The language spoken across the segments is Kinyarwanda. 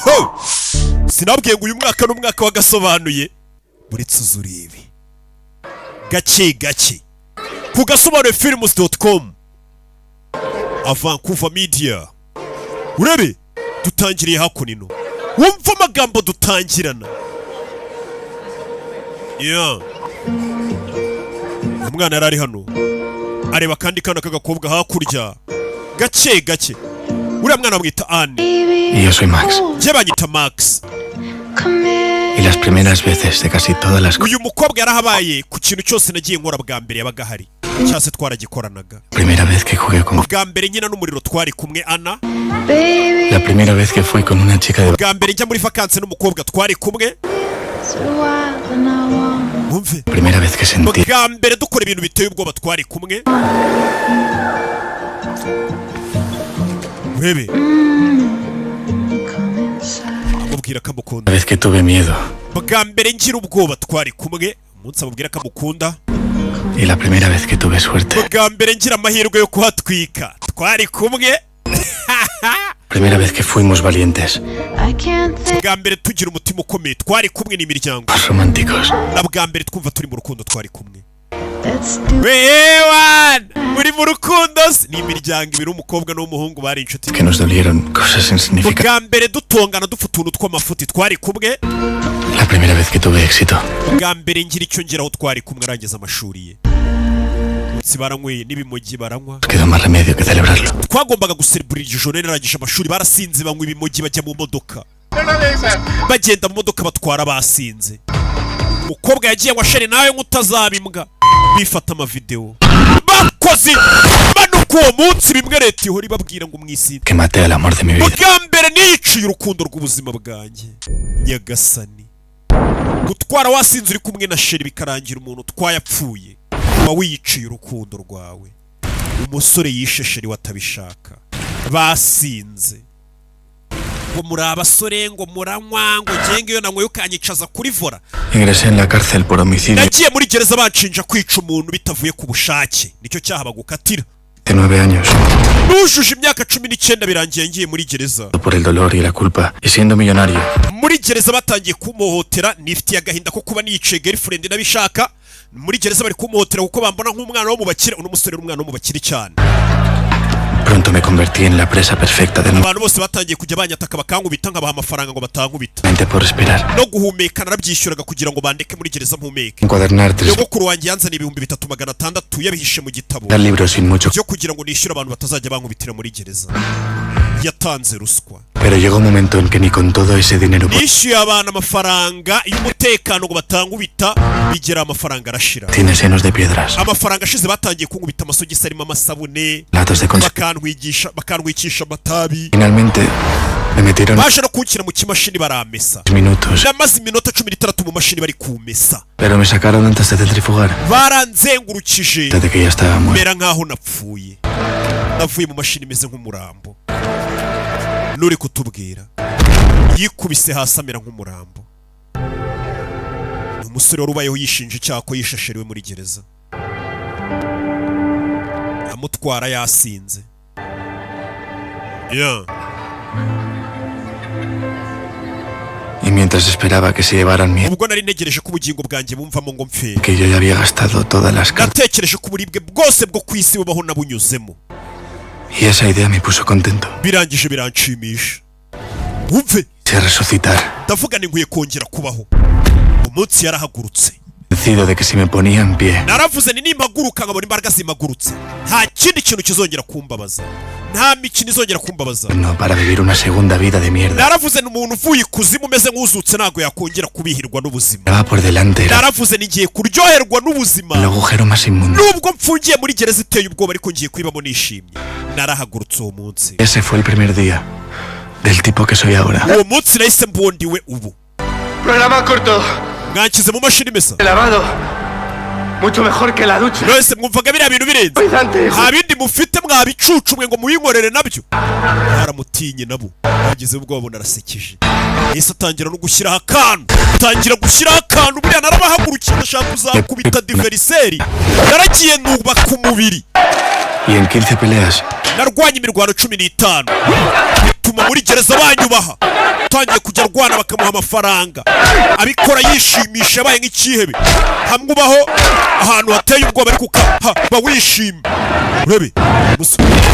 Ho! Sinabwiye ngo uyu mwaka ni umwaka w'agasobanuye? Buretse uza urebe gake gake ku gasobanuye films.com, Vancouver Media. Urebe dutangiriye hakuno, wumva amagambo dutangirana. Yeah. Umwana yari ari hano areba akandi kana k'agakobwa hakurya gake gake. Uriya mwana bamwita Anne. Y yo soy Max. Njye banyita Max. Y las primeras veces de casi todas las Uyu mukobwa yarahabaye ku kintu cyose nagiye nkora bwa mbere yabaga ahari, cyangwa se twaragikoranaga. Primera vez que jugué con Bwa mbere nkina n'umuriro twari kumwe, Ana. La primera vez que fui con una chica de Bwa mbere njya muri vakansi n'umukobwa twari kumwe. Wumve. Primera vez que sentí Bwa mbere dukora ibintu biteye ubwoba twari kumwe. Urebe, amubwira ko amukunda. La vez que tuve miedo Bwa mbere ngira ubwoba twari kumwe, umunsi amubwira ko amukunda. Y la primera vez que tuve suerte. Bwa mbere ngira amahirwe yo kuhatwika twari kumwe. Primera vez que fuimos valientes, Bwa mbere tugira umutima ukomeye twari kumwe n'imiryango. Románticos. Na bwa mbere twumva turi mu rukundo twari kumwe. Wewan uri mu rukundo se? Ni imiryango ibiri, umukobwa n'umuhungu bari inshuti. Que nos dolieron cosas insignificantes. Bwa mbere dutongana dupfa utuntu tw'amafuti twari kumwe. La primera vez que tuve éxito. Bwa mbere ngira icyo ngeraho twari kumwe. Arangiza amashuri ye, munsi baranyweye n'ibimogi baranywa. Quedó más remedio que celebrarlo. Twagombaga guserebura iryo joro narangije amashuri. Barasinze, banywa ibimogi, bajya mu modoka, bagenda mu modoka batwara basinze. Umukobwa yagiye ngo chéri nawe nk'utazaba imbwa, bifata amavidewo bakoze manuka uwo munsi. Bimwe leta ihora ibabwira ngo mwisinde. Que maté al amor de mi vida. Bwa mbere niciye urukundo rw'ubuzima bwanjye. Nyagasani, gutwara wasinze uri kumwe na chéri bikarangira umuntu utwaye apfuye, uba wiyiciye urukundo rwawe. Umusore yishe chéri we atabishaka, basinze. Ngo muri abasore, ngo muranywa, ngo ngenge iyo nanyweye ukanyicaza kuri volant. Ingresé en la cárcel por homicidio Nagiye muri gereza banshinja kwica umuntu bitavuye ku bushake, nicyo cyaha bagukatira. De 9 años. Nujuje imyaka 19 birangiye ngiye muri gereza. Por el dolor y la culpa. Y siendo millonario. Muri gereza batangiye kumuhotera. Nifitiye agahinda ko kuba niyiciye girlfriend n'abishaka. Muri gereza bari kumuhotera kuko bambona nk'umwana wo mu bakire. Uno musore ni umwana wo mu bakire cyane. Pronto me convertí en la presa perfecta de Abantu bose batangiye kujya banyataka, bakankubita, nkabaha amafaranga ngo batankubita. nuevamente por respirar. No guhumeka narabyishyuraga kugira ngo bandeke muri gereza mpumeke. Encuadernar tres Nyogokuru wanjye yanzaniye 3600 yabihishe mu gitabo libros sin mucho. byo kugira ngo nishyure abantu batazajya bankubitira muri gereza. Yatanze ruswa. Pero llegó un momento en que ni con todo ese dinero Nishyuye abantu amafaranga y'umutekano ngo batankubita, bigera amafaranga arashira. Tienes llenos de piedras. Amafaranga ashize batangiye kunkubita amasogisi arimo amasabune. Latas de Bakantwigisha, bakantwikisha amatabi. Finalmente me metieron Baje no kunshyira mu kimashini baramesa. minutos. Namaze iminota 16 mu mashini bari kumesa. Pero me sacaron antes de centrifugar. Baranzengurukije. Desde que ya estaba muerto. Mera nkaho napfuye. Navuye mu mashini imeze nk'umurambo. Nuri kutubwira yikubise hasi amera nk'umurambo. Ni umusore wari ubayeho yishinja icyaha ko yishe chéri we muri gereza, amutwara yasinze, yeah. Y mientras esperaba que se llevaran mi Ubwo nari ntegereje ko ubugingo bwanjye bumvamo ngo mpfe, que yo ya había gastado todas las cartas. natekereje ko uburibwe bwose bwo ku isi bubaho nabunyuzemo. Y esa idea me puso contento. Birangije biranshimisha, wumve. Quise resucitar. Ndavuga ni nkwiye kongera kubaho. Umunsi yarahagurutse. Convencido de que si me ponía en pie, Naravuze ni nimpaguruka nkabona imbaraga zimpagurutse, nta kindi kintu kizongera kumbabaza, nta mikino izongera kumbabaza. No para vivir una segunda vida de mierda. Naravuze ni umuntu uvuye ikuzimu umeze nk'uzutse ntabwo yakongera kubihirwa n'ubuzima. Va por delante era Naravuze ni ngiye kuryoherwa n'ubuzima. el agujero más inmundo. Nubwo mfungiye muri gereza iteye ubwoba, ariko ngiye kwibamo nishimye. Narahagurutse uwo munsi. Ese fue el primer día del tipo que soy ahora. Uwo munsi nahise mbondiwe ubu. Programa corto. Mwanshyize mu mashini imesa. Lavado. Mucho mejor que la ducha. Mwese mwumvaga biriya bintu birenze. Nta bindi mufite mwabicucu mwe ngo muyinkorere nabyo? Baramutinye nabo, bagize ubwoba, babona arasekeje. Yahise atangira no gushyiraho akantu, atangira gushyiraho akantu. Buriya narabahagurukiye, ndashaka kuzakubita adversaire. Naragiye nubaka umubiri. Y en 15 peleas Narwanye imirwano 15 bituma Bituma muri gereza banyubaha. Utangiye kujya arwana, bakamuha amafaranga, abikora yishimisha, yabaye nk'icyihebe. Hamwe ubaho ahantu hateye ubwoba, ariko ukahaba wishimye. Urebe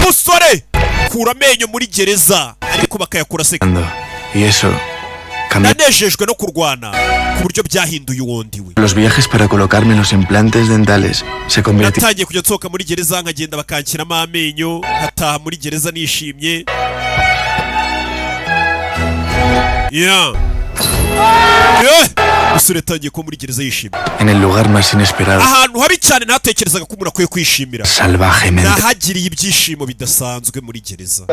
musore, kura amenyo muri gereza, ariko bakayakura aseka. Y eso cambió Nanejejwe no kurwana ku buryo byahinduye uwo ndiwe. Los viajes para colocarme los implantes dentales se convirtieron Natangiye kujya nsohoka muri gereza, nkagenda bakanshyiramo amenyo, nkataha muri gereza nishimye. Yeah. Yeah. Umusore yatangiye kuba muri gereza yishimye. En el lugar más inesperado. Ahantu habi cyane ntatekerezaga ko umuntu akwiye kwishimira, Salvajemente. nahagiriye ibyishimo bidasanzwe muri gereza.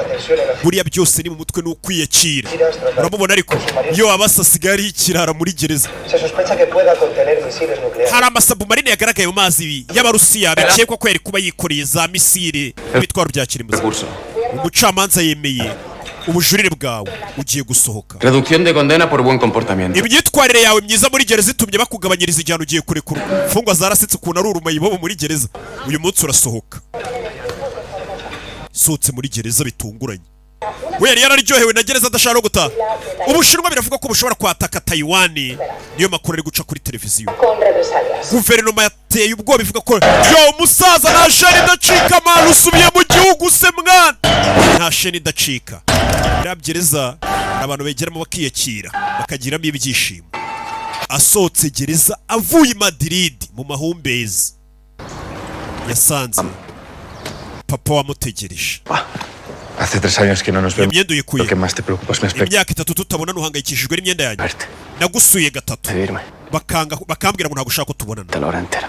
Buriya byose ni mu mutwe, ni ukwiyakira. Uramubona ariko iyo wabasa asigaye ari ikirara muri gereza. Se sospecha que pueda contener misiles nucleares. Hari amasubmarine yagaragaye mu mazi y'Abarusiya, bikekwa ko yari kuba yikoreye za misile n'ibitwaro bya kirimbuzi. Umucamanza yemeye ubujurire bwawe, ugiye gusohoka. Reducción de condena por buen comportamiento. Imyitwarire yawe myiza muri gereza itumye bakugabanyiriza igihano, ugiye kurekurwa. Imfungwa zarasetse ukuntu ari urumayibobo muri gereza. Uyu munsi urasohoka. Sohotse muri gereza bitunguranye. We yari yararyohewe na gereza, adashaka no gutaha. Ubushinwa biravuga ko bushobora kwataka Tayiwani, niyo makuru ari guca kuri televiziyo. Con represalias. Guverinoma yateye ubwoba, ivuga ko yo musaza nta sheni idacika. Mwana, usubiye mu gihugu se? Mwana, nta sheni idacika. Iriya gereza hari abantu begeramo bakiyakira, bakagiramo ibyishimo. Asohotse gereza avuye i Madrid mu mahumbezi, yasanze papa wamutegereje. Hace 3 años que no nos vemos. Imyenda uyikuye? Lo que más te preocupa es mi aspecto. Imyaka 3 tutabona, uhangayikishijwe n'imyenda yanjye. Nagusuye gatatu, bakanga, bakambwira ngo ntabwo ushaka ko tubonana. La hora entera.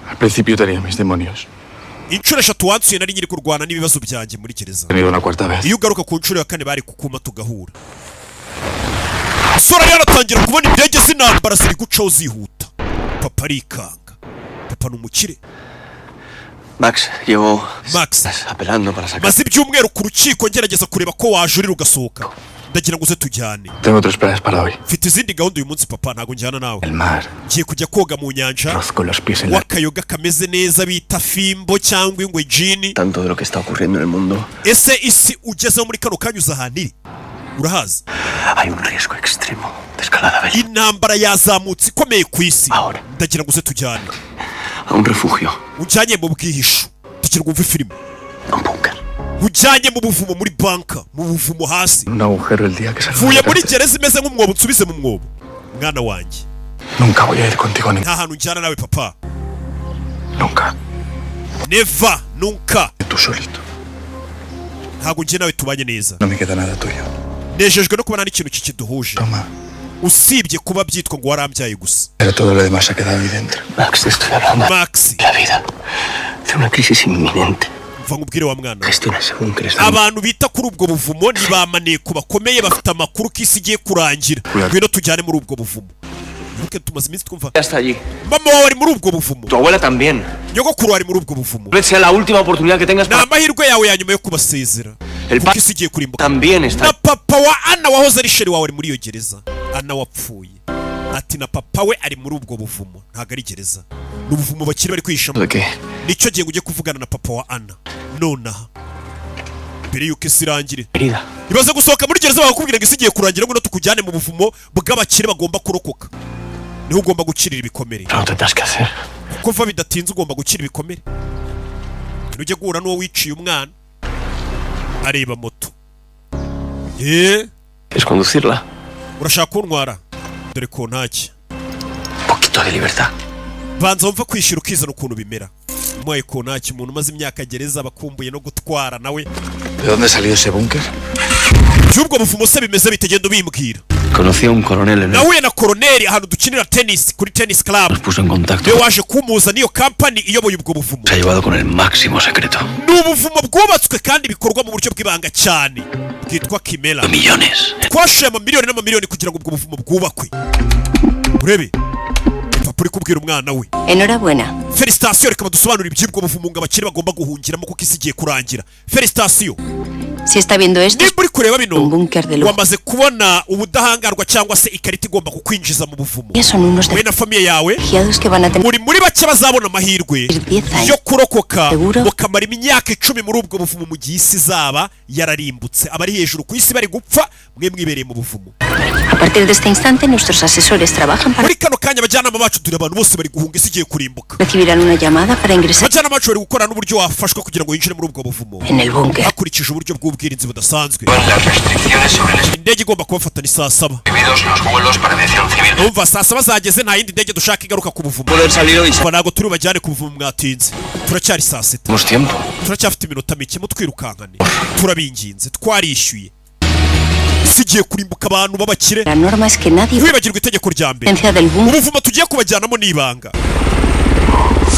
Al principio tenía mis demonios. Inshuro 3 wansuye nari nyiri kurwana n'ibibazo byanjye muri gereza. He tenido una cuarta vez. Iyo ugaruka ku nshuro ya kane, bari kukuma tugahura. Umusore yaratangira kubona indege z'intambara ziri gucaho zihuta. Papa arikanga. Papa ni umukire. Max, llevo Max, apelando para sacar. Maze ibyumweru ku rukiko ngerageza kureba ko wajurira ugasohoka. Ndagira ngo uze tujyane. Tengo otros planes para hoy. Mfite izindi gahunda uyu munsi, papa, ntabwo njyana nawe. El mar. Ngiye kujya koga mu nyanja. Arroz con los pies en la W'akayoga kameze neza bita Fimbo cyangwa ingwe gin. Tanto de lo que está ocurriendo en el mundo. Ese isi ugezeho muri kano kanya uza ahantu iri, urahazi? Hay un riesgo extremo de escalada bélica. Intambara yazamutse ikomeye ku isi. Ndagira ngo uze tujyane. A un refugio. Ujyanye mu bwihisho. Ndagira ngo wumve filime. Ujyanye mu buvumo, muri bunker, mu buvumo hasi. Un agujero el día que salga. Mvuye muri gereza imeze nk'umwobo, nsubize mu mwobo, mwana wanjye. Nunca voy a ir contigo ni Nta hantu njyana nawe, papa. Nunca. Never, nunca. Tú solito. Ntabwo njye nawe tubanye neza. No me queda nada tuyo. Nejejwe no kubona n'ikintu kikiduhuje, usibye kuba byitwa ngo warambyaye gusa. Pero todo lo demás ha quedado ahí dentro. Max, te estoy hablando Max. De la vida. De una crisis inminente. Mva nkubwire, wa mwana. Gestiona según crees. Abantu bita kuri ubwo buvumo ni ba maneko bakomeye, bafite amakuru ko isi igiye kurangira. Ngwino tujyane muri ubwo buvumo. Wibuke tumaze iminsi twumva Hasta allí. mama wawe ari muri ubwo buvumo. Tu abuela también. Nyogokuru ari muri ubwo buvumo. Tal vez sea la última oportunidad que tengas Ni para. amahirwe yawe ya nyuma yo kubasezera, kuko isi igiye kurimbuka. También está. Na papa wa Ana wahoze ari chéri wawe ari muri iyo gereza. Ana wapfuye, ati na papa we ari muri ubwo buvumo. Ntabwo ari gereza, ni ubuvumo bakiri bari kwihishamo. ¿De qué? Nicyo gihe ngo ujye kuvugana na papa wa Ana nonaha, mbere y'uko isi irangire. Querida. Ibaze gusohoka muri gereza bakakubwira ngo isi igiye kurangira, ngo tukujyane mu buvumo bw'abakire bagomba kurokoka, niho ugomba gukirira ibikomere. No tendrás que hacer. Kuko vuba bidatinze ugomba gukira ibikomere, ujye guhura n'uwo wiciye umwana. Areba moto ye. Es conducirla. Urashaka kuntwara? Dore ko ntacyo. Poquito de libertad. Banza wumva kwishyura ukizana ukuntu bimera. Umuhaye kontaki. Umuntu umaze imyaka gereza bakumbuye no gutwara nawe. ¿De dónde salió ese búnker? By'ubwo buvumo se bimeze bite? Genda ubimbwira. Conocí a un coronel en el. Nahuye na koroneri ahantu dukinira tennis, kuri tennis club. Nos puso en contacto. Niwe waje kumuza n'iyo kampani iyoboye ubwo buvumo. Se ha llevado con el máximo secreto. Ni ubuvumo bwubatswe kandi bikorwa mu buryo bw'ibanga cyane, bwitwa Kimera. Millones. Twashoye amamiliyoni n'amamiliyoni kugira ngo ubwo buvumo bwubakwe. Urebe papa uri kubwira umwana we. Enhorabuena. Félicitations. Reka badusobanurire iby'ubwo buvumo ngo abakire bagomba guhungiramo kuko isi igiye kurangira. Félicitations. Si está viendo esto, Nimba uri kureba bino, un búnker de lujo. wamaze kubona ubudahangarwa cyangwa se ikarita igomba kukwinjiza mu buvumo. Son unos We na famille yawe refugiados que van a tener muri muri bake bazabona amahirwe 10 años yo kurokoka, Seguro. mukamara imyaka 10 muri ubwo buvumo mu gihe isi izaba yararimbutse. Abari hejuru ku isi bari gupfa, mwe mwibereye mu buvumo. A partir de este instante, nuestros asesores trabajan para Muri kano kanya abajyanama bacu, dore abantu bose bari guhunga, isi igiye kurimbuka. recibirán una llamada para ingresar Abajyanama bacu bari gukora n'uburyo wafashwa kugira ngo winjire muri ubwo buvumo en el búnker. hakurikije uburyo bw'ubwirinzi budasanzwe. Las restricciones sobre el Indege igomba kubafata ni saa 7. prohibidos los vuelos para aviación civil. Umva, saa 7 zageze, nta yindi ndege dushaka igaruka ku buvumo. Poder salir hoy. Umva, ntabwo turi bubajyane ku buvumo, mwatinze, turacyari saa 6. Tenemos tiempo. Turacyafite iminota mike, mutwirukankane, turabinginze, twarishyuye. Isi igiye kurimbuka, abantu b'abakire. La norma es que nadie Ntiwibagirwe itegeko rya mbere. Agencia del búnker Ubuvumo tugiye kubajyanamo n'ibanga,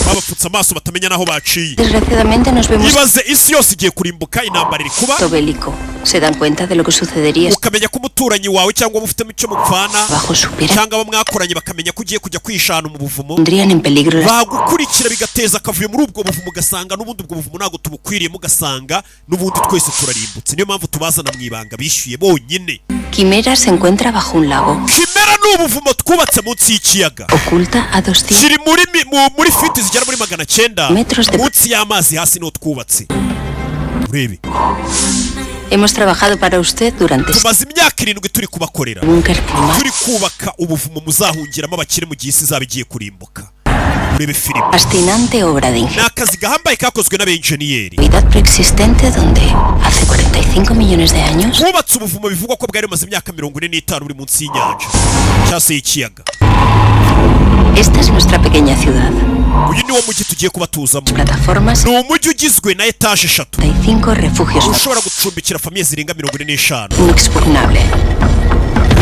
babapfutse amaso batamenya n'aho baciye. Desgraciadamente nos vemos Ibaze, isi yose igiye kurimbuka, intambara iri kuba, bélico. Se dan cuenta de lo que sucedería si ukamenya ko umuturanyi wawe cyangwa mufitemo icyo mupfana abajo supiera cyangwa abo mwakoranye bakamenya ko ugiye kujya kwishana mu buvumo, pondrían en peligro las bagukurikira bigateza akavuyo muri ubwo buvumo, ugasanga n'ubundi ubwo buvumo ntabwo tubukwiriyemo, ugasanga n'ubundi twese turarimbutse. Niyo mpamvu tubazana mu ibanga, bishyuye bonyine. Quimera se encuentra bajo un lago. Kimera ni ubuvumo twubatse munsi y'ikiyaga. Oculta a 200 Kiri muri feet zigera muri 900 metros de munsi y'amazi hasi niho twubatse, urebe. Hemos trabajado para usted durante este Tumaze imyaka 7 turi kubakorera, búnker climático. turi kubaka ubuvumo muzahungiramo abakire mu gihe isi izaba igiye kurimbuka. Urebe filime. Fascinante obra de Ni akazi gahambaye kakozwe n'abenjeniyeri. ingenuidad preexistente donde hace 45 millones de años Bubatse ubuvumo bivugwa ko bwari bumaze imyaka 45 buri munsi y'inyanja cyangwa se y'ikiyaga. Esta es nuestra pequeña ciudad. Uyu ni wo mujyi tugiye kubatuzamo. Plataformas Ni umujyi ugizwe na etaje eshatu, 35 refugios ushobora gucumbikira famille zirenga 45, inexpugnable.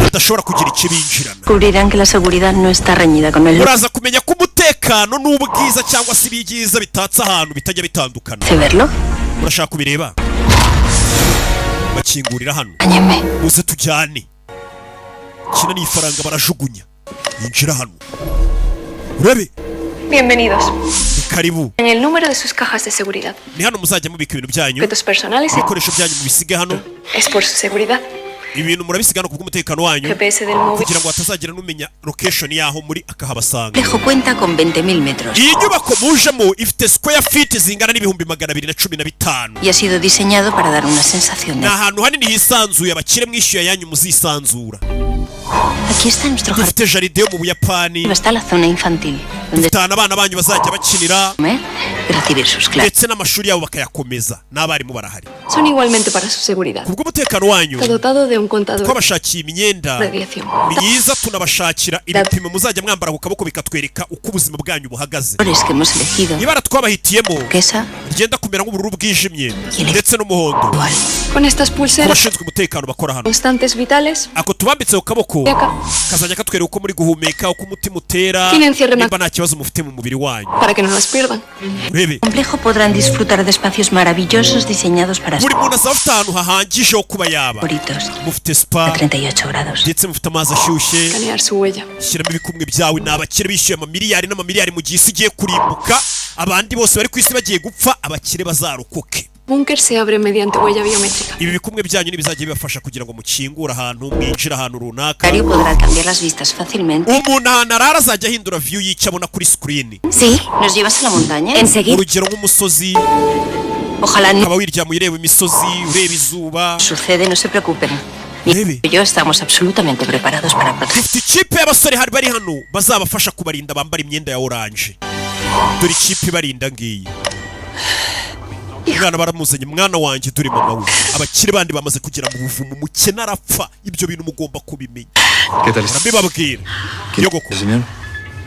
badashobora kugira ikibinjirana. Descubrirán que la seguridad no está reñida con el Muraza kumenya ko umutekano n'ubwiza cyangwa se ibyiza bitatse ahantu bitajya bitandukana. ¿Hace verlo? Murashaka kubireba? Bakingurira hano. Áñeme. Muze tujyane. Kina ni ifaranga barajugunya, yinjira hano, urebe. Bienvenidos. Ni karibu. En el número de sus cajas de seguridad. Ni hano muzajya mubika ibintu byanyu. Objetos personales Ibikoresho byanyu mubisige hano. es por su seguridad. Ibintu murabisiga hano kubw'umutekano wanyu, GPS del móvil. kugira ngo hatazagira n'umenya location y'aho muri akahabasanga. Complejo cuenta con 20.000 metros Iyi nyubako mujemo ifite square feet zingana n'215,000. y ha sido diseñado para dar una sensación Ni de ahantu hanini hisanzuye, abakire mwishyuye ayanyu muzisanzura. Aquí está nuestro jardín. Dufite jardin yo mu Buyapani. Está la zona infantil, donde Dufite ahantu abana banyu bazajya bakinira, comer y recibir sus clases. ndetse n'amashuri yabo bakayakomeza, n'abarimu barahari. Son igualmente para su seguridad. Kubw'umutekano wanyu, Está dotado de un contador twabashakiye imyenda de radiación. myiza, tunabashakira ibipimo muzajya mwambara ku kaboko bikatwereka uko ubuzima bwanyu buhagaze. Colores que hemos elegido, Ibara twabahitiyemo turquesa, rigenda kumera nk'ubururu bwijimye ndetse n'umuhondo. igual. Con estas Ku pulseras bashinzwe umutekano bakora hano, constantes vitales, ako tubambitse ku kaboko acá, kazajya katwereka uko muri guhumeka, uko umutima utera, Tienen cierre nimba nta kibazo mufite mu mubiri wanyu. para que no las pierdan. Urebe. Complejo podrán disfrutar de espacios maravillosos diseñados para Buri muntu azaba afite ahantu hahagije ho kuba yaba. favoritos Mufite spa a 38 grados. ndetse mufite amazi ashyushye. Escanear su huella. Shyiramo ibikumwe byawe. Ni abakire bishyuye amamiliyari n'amamiliyari mu gihe isi igiye kurimbuka, abandi bose bari ku isi bagiye gupfa, abakire bazarokoke. Búnker se abre mediante huella biométrica. Ibi bikumwe byanyu ntibizajya bibafasha kugira ngo mukingure ahantu, mwinjire ahantu runaka. El usuario podrá cambiar las vistas fácilmente. Umuntu ahantu arara azajya ahindura view y'icyo abona kuri screen. Sí, ¿nos llevas a la montaña? Enseguida. Urugero nk'umusozi, Ojalá no ukaba wiryama ureba imisozi, ureba izuba. sucede, no se preocupen. Urebe. Ni yo estamos absolutamente preparados para proteger. Dufite ikipe y'abasore hari bari hano bazabafasha kubarinda, bambara imyenda ya orange. Dore ikipe ibarinda ngiyi. Umwana baramuzanye, mwana wanjye, dore mama we. Abakire bandi bamaze kugera mu buvumo, umukene arapfa. Ibyo bintu mugomba kubimenya. ¿Qué tal está? Mbibabwira, nyogoko. Señor.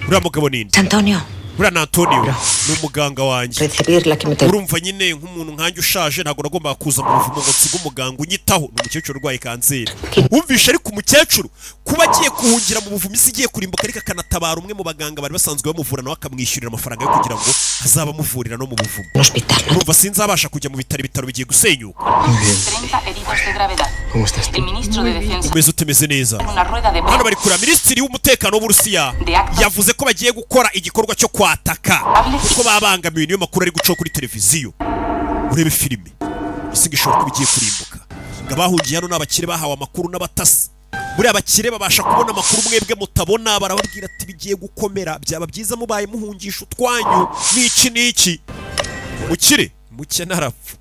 Uriya mugabo ninde? Antonio. Uriya ni Antonio, ni umuganga wanjye. Recibir la quimioterapia. Urumva nyine, nk'umuntu nkanjye ushaje, ntabwo nagombaga kuza mu buvumo ngo nsige umuganga unyitaho. Ni umukecuru urwaye kanseri, wumvishe? Ariko umukecuru kuba agiye guhungira mu buvumo isi igiye kurimbuka, ariko akanatabara umwe mu baganga bari basanzwe bamuvura, nawe akamwishyurira amafaranga yo kugira ngo azabe amuvurira no mu buvumo. Urumva sinzabasha kujya mu bitaro, ibitaro bigiye gusenyuka. Muy bien. 30 heridos de gravedad. ¿Cómo estás tú? El ministro de Defensa Umeze utemeze neza? en una rueda de Hano bari kureba minisitiri w'umutekano w'Uburusiya, yavuze ko bagiye gukora igikorwa cyo kwataka kuko babangamiwe. Niyo makuru ari guca kuri televiziyo. Urebe filime. Isi ngo ishobora kuba igiye kurimbuka. Ngo abahungiye hano ni abakire bahawe amakuru n'abatasi. Buriya abakire babasha kubona amakuru mwebwe mutabona. Barababwira ati bigiye gukomera, byaba byiza mubaye muhungisha utwanyu n'iki n'iki. Mukire mukene arapfa.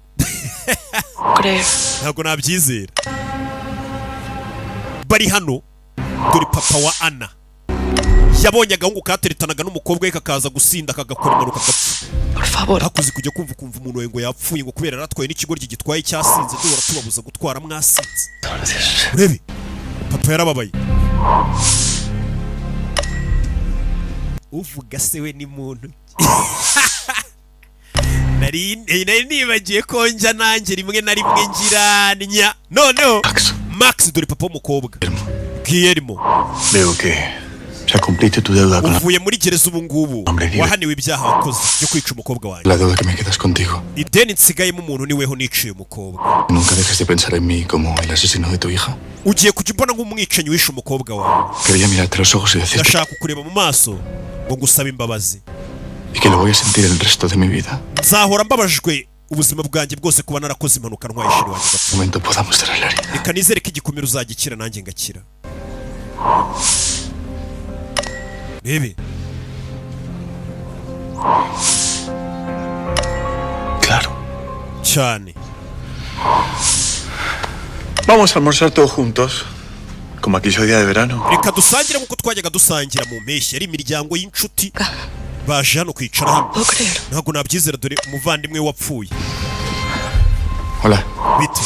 Creer. Ntabwo nabyizera. Bari hano, dore papa wa Ana yabonye agahungu kateretanaga n'umukobwa we kakaza gusinda, kagakora impanuka, gapfa. Por favor. Hakuze kujya kumva ukumva umuntu wawe ngo yapfuye, ngo kubera yaratwaye n'ikigoryi gitwaye cyasinze. Duhora tubabuza gutwara mwasinze. Urebe papa yarababaye. Uvuga se we ni muntu nari nibagiye ko njya nanjye rimwe na rimwe ngira nya noneho Max. Dore papa w'umukobwa Guillermo. Veo que ya cumpliste tu deuda con la, Uvuye muri gereza ubu ngubu, wahaniwe ibyaha wakoze byo kwica umukobwa wanjye. la deuda que me quedas contigo. Ideni nsigayemo umuntu niweho niciye umukobwa. Nunca dejes de pensar en mí como el asesino de tu hija. Ugiye kujya umbona nk'umwicanyi wishe umukobwa wawe. Quería mirarte a los ojos y decirte Ndashaka kukureba mu maso ngo ngusabe imbabazi. y que lo voy a sentir el resto de mi vida. Nzahora mbabajwe ubuzima bwanjye bwose kuba narakoze impanuka ntwaye chérie wanjye gapfa. Momento podamos cerrar la herida. Reka nizere ko igikomere uzagikira nanjye ngakira. Rebe. Claro. Cyane. Vamos a almorzar todos juntos. Como aquellos días de verano. Reka dusangire nk'uko twajyaga dusangira mu mpeshyi. Ari imiryango y'inshuti baje hano kwicara hano. Ntabwo nabyizera. Dore umuvandimwe we wapfuye. Hola. Bite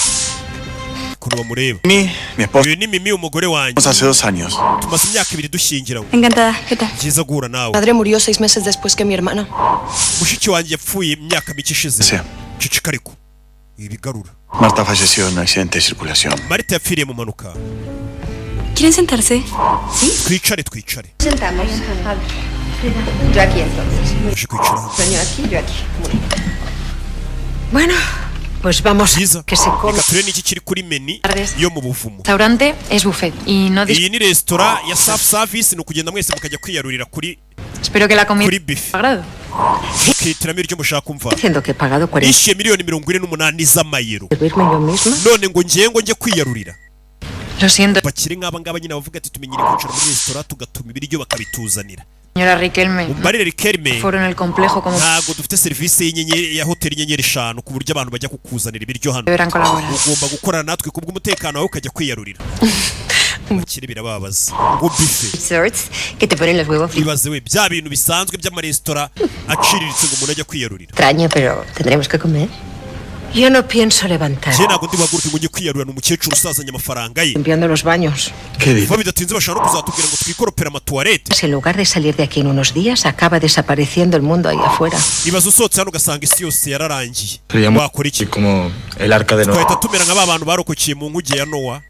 ukuntu bamureba. Mi, mi esposa. Uyu ni Mimi, umugore wanjye. Hace 2 años. Tumaze imyaka 2 dushyingiranywe. Encantada. ¿Qué tal? Byiza guhura nawe. Padre murió 6 meses después que mi hermana. Mushiki wanjye yapfuye imyaka mike ishize. Ceceka ariko ibigarura. Marta falleció en un accidente de circulación. Marita yapfiriye mu mpanuka. ¿Quieren sentarse? Sí. Twicare, twicare. Sentamos. A ver. Yo aquí entonces. Uje kwicara hano. Yo aquí, yo aquí. Muy bien. Bueno, pues vamos. Byiza. Que se come. Reka turebe n'iki kiri kuri menu yo mu buvumo. Restaurante es buffet y no Iyi ni resitora ya self service, ni ukugenda mwese mukajya kwiyarurira kuri Espero que la comida kuri buffet, agrado. mukihitiramo ibiryo mushaka. Kumva Diciendo que he pagado 40. nishyuye miliyoni 48 z'amayero, Servirme yo misma. none ngo ngiye ngo njye kwiyarurira. Lo siento, Bakire nk'aba ngaba nyine bavuga ati tumenyere kwicara muri resitora tugatuma ibiryo bakabituzanira. Señora Riquelme. Umbarire Riquelme. Foro en el complejo como Ntabwo dufite serivisi y'inyenyeri ya hoteli inyenyeri eshanu ku buryo abantu bajya kukuzanira ibiryo hano. Deberán colaborar. Ugomba gukorana natwe kubw'umutekano wawe, ukajya kwiyarurira. Abakire birababaza ngo buffet. Desserts que te ponen los huevos fritos. Ibaze we, bya bintu bisanzwe by'amaresitora aciriritse, ngo umuntu ajya kwiyarurira. Extraño, pero tendremos que comer. Yo no pienso levantar. Njye ntabwo ndi buhaguruke ngo njye kwiyarurira. Ni umukecuru usazanye amafaranga ye. Limpiando los baños. Vuba bidatinze bashobora no kuzatubwira ngo twikoropere amatuwarete. En lugar de salir de aquí en unos días, acaba desapareciendo el mundo ahí afuera. Ibaze usohotse hano ugasanga isi yose yararangiye, wakora iki? Como el arca de Noé. Twahita tumera nka ba bantu barokokeye mu nkuge ya Nowa.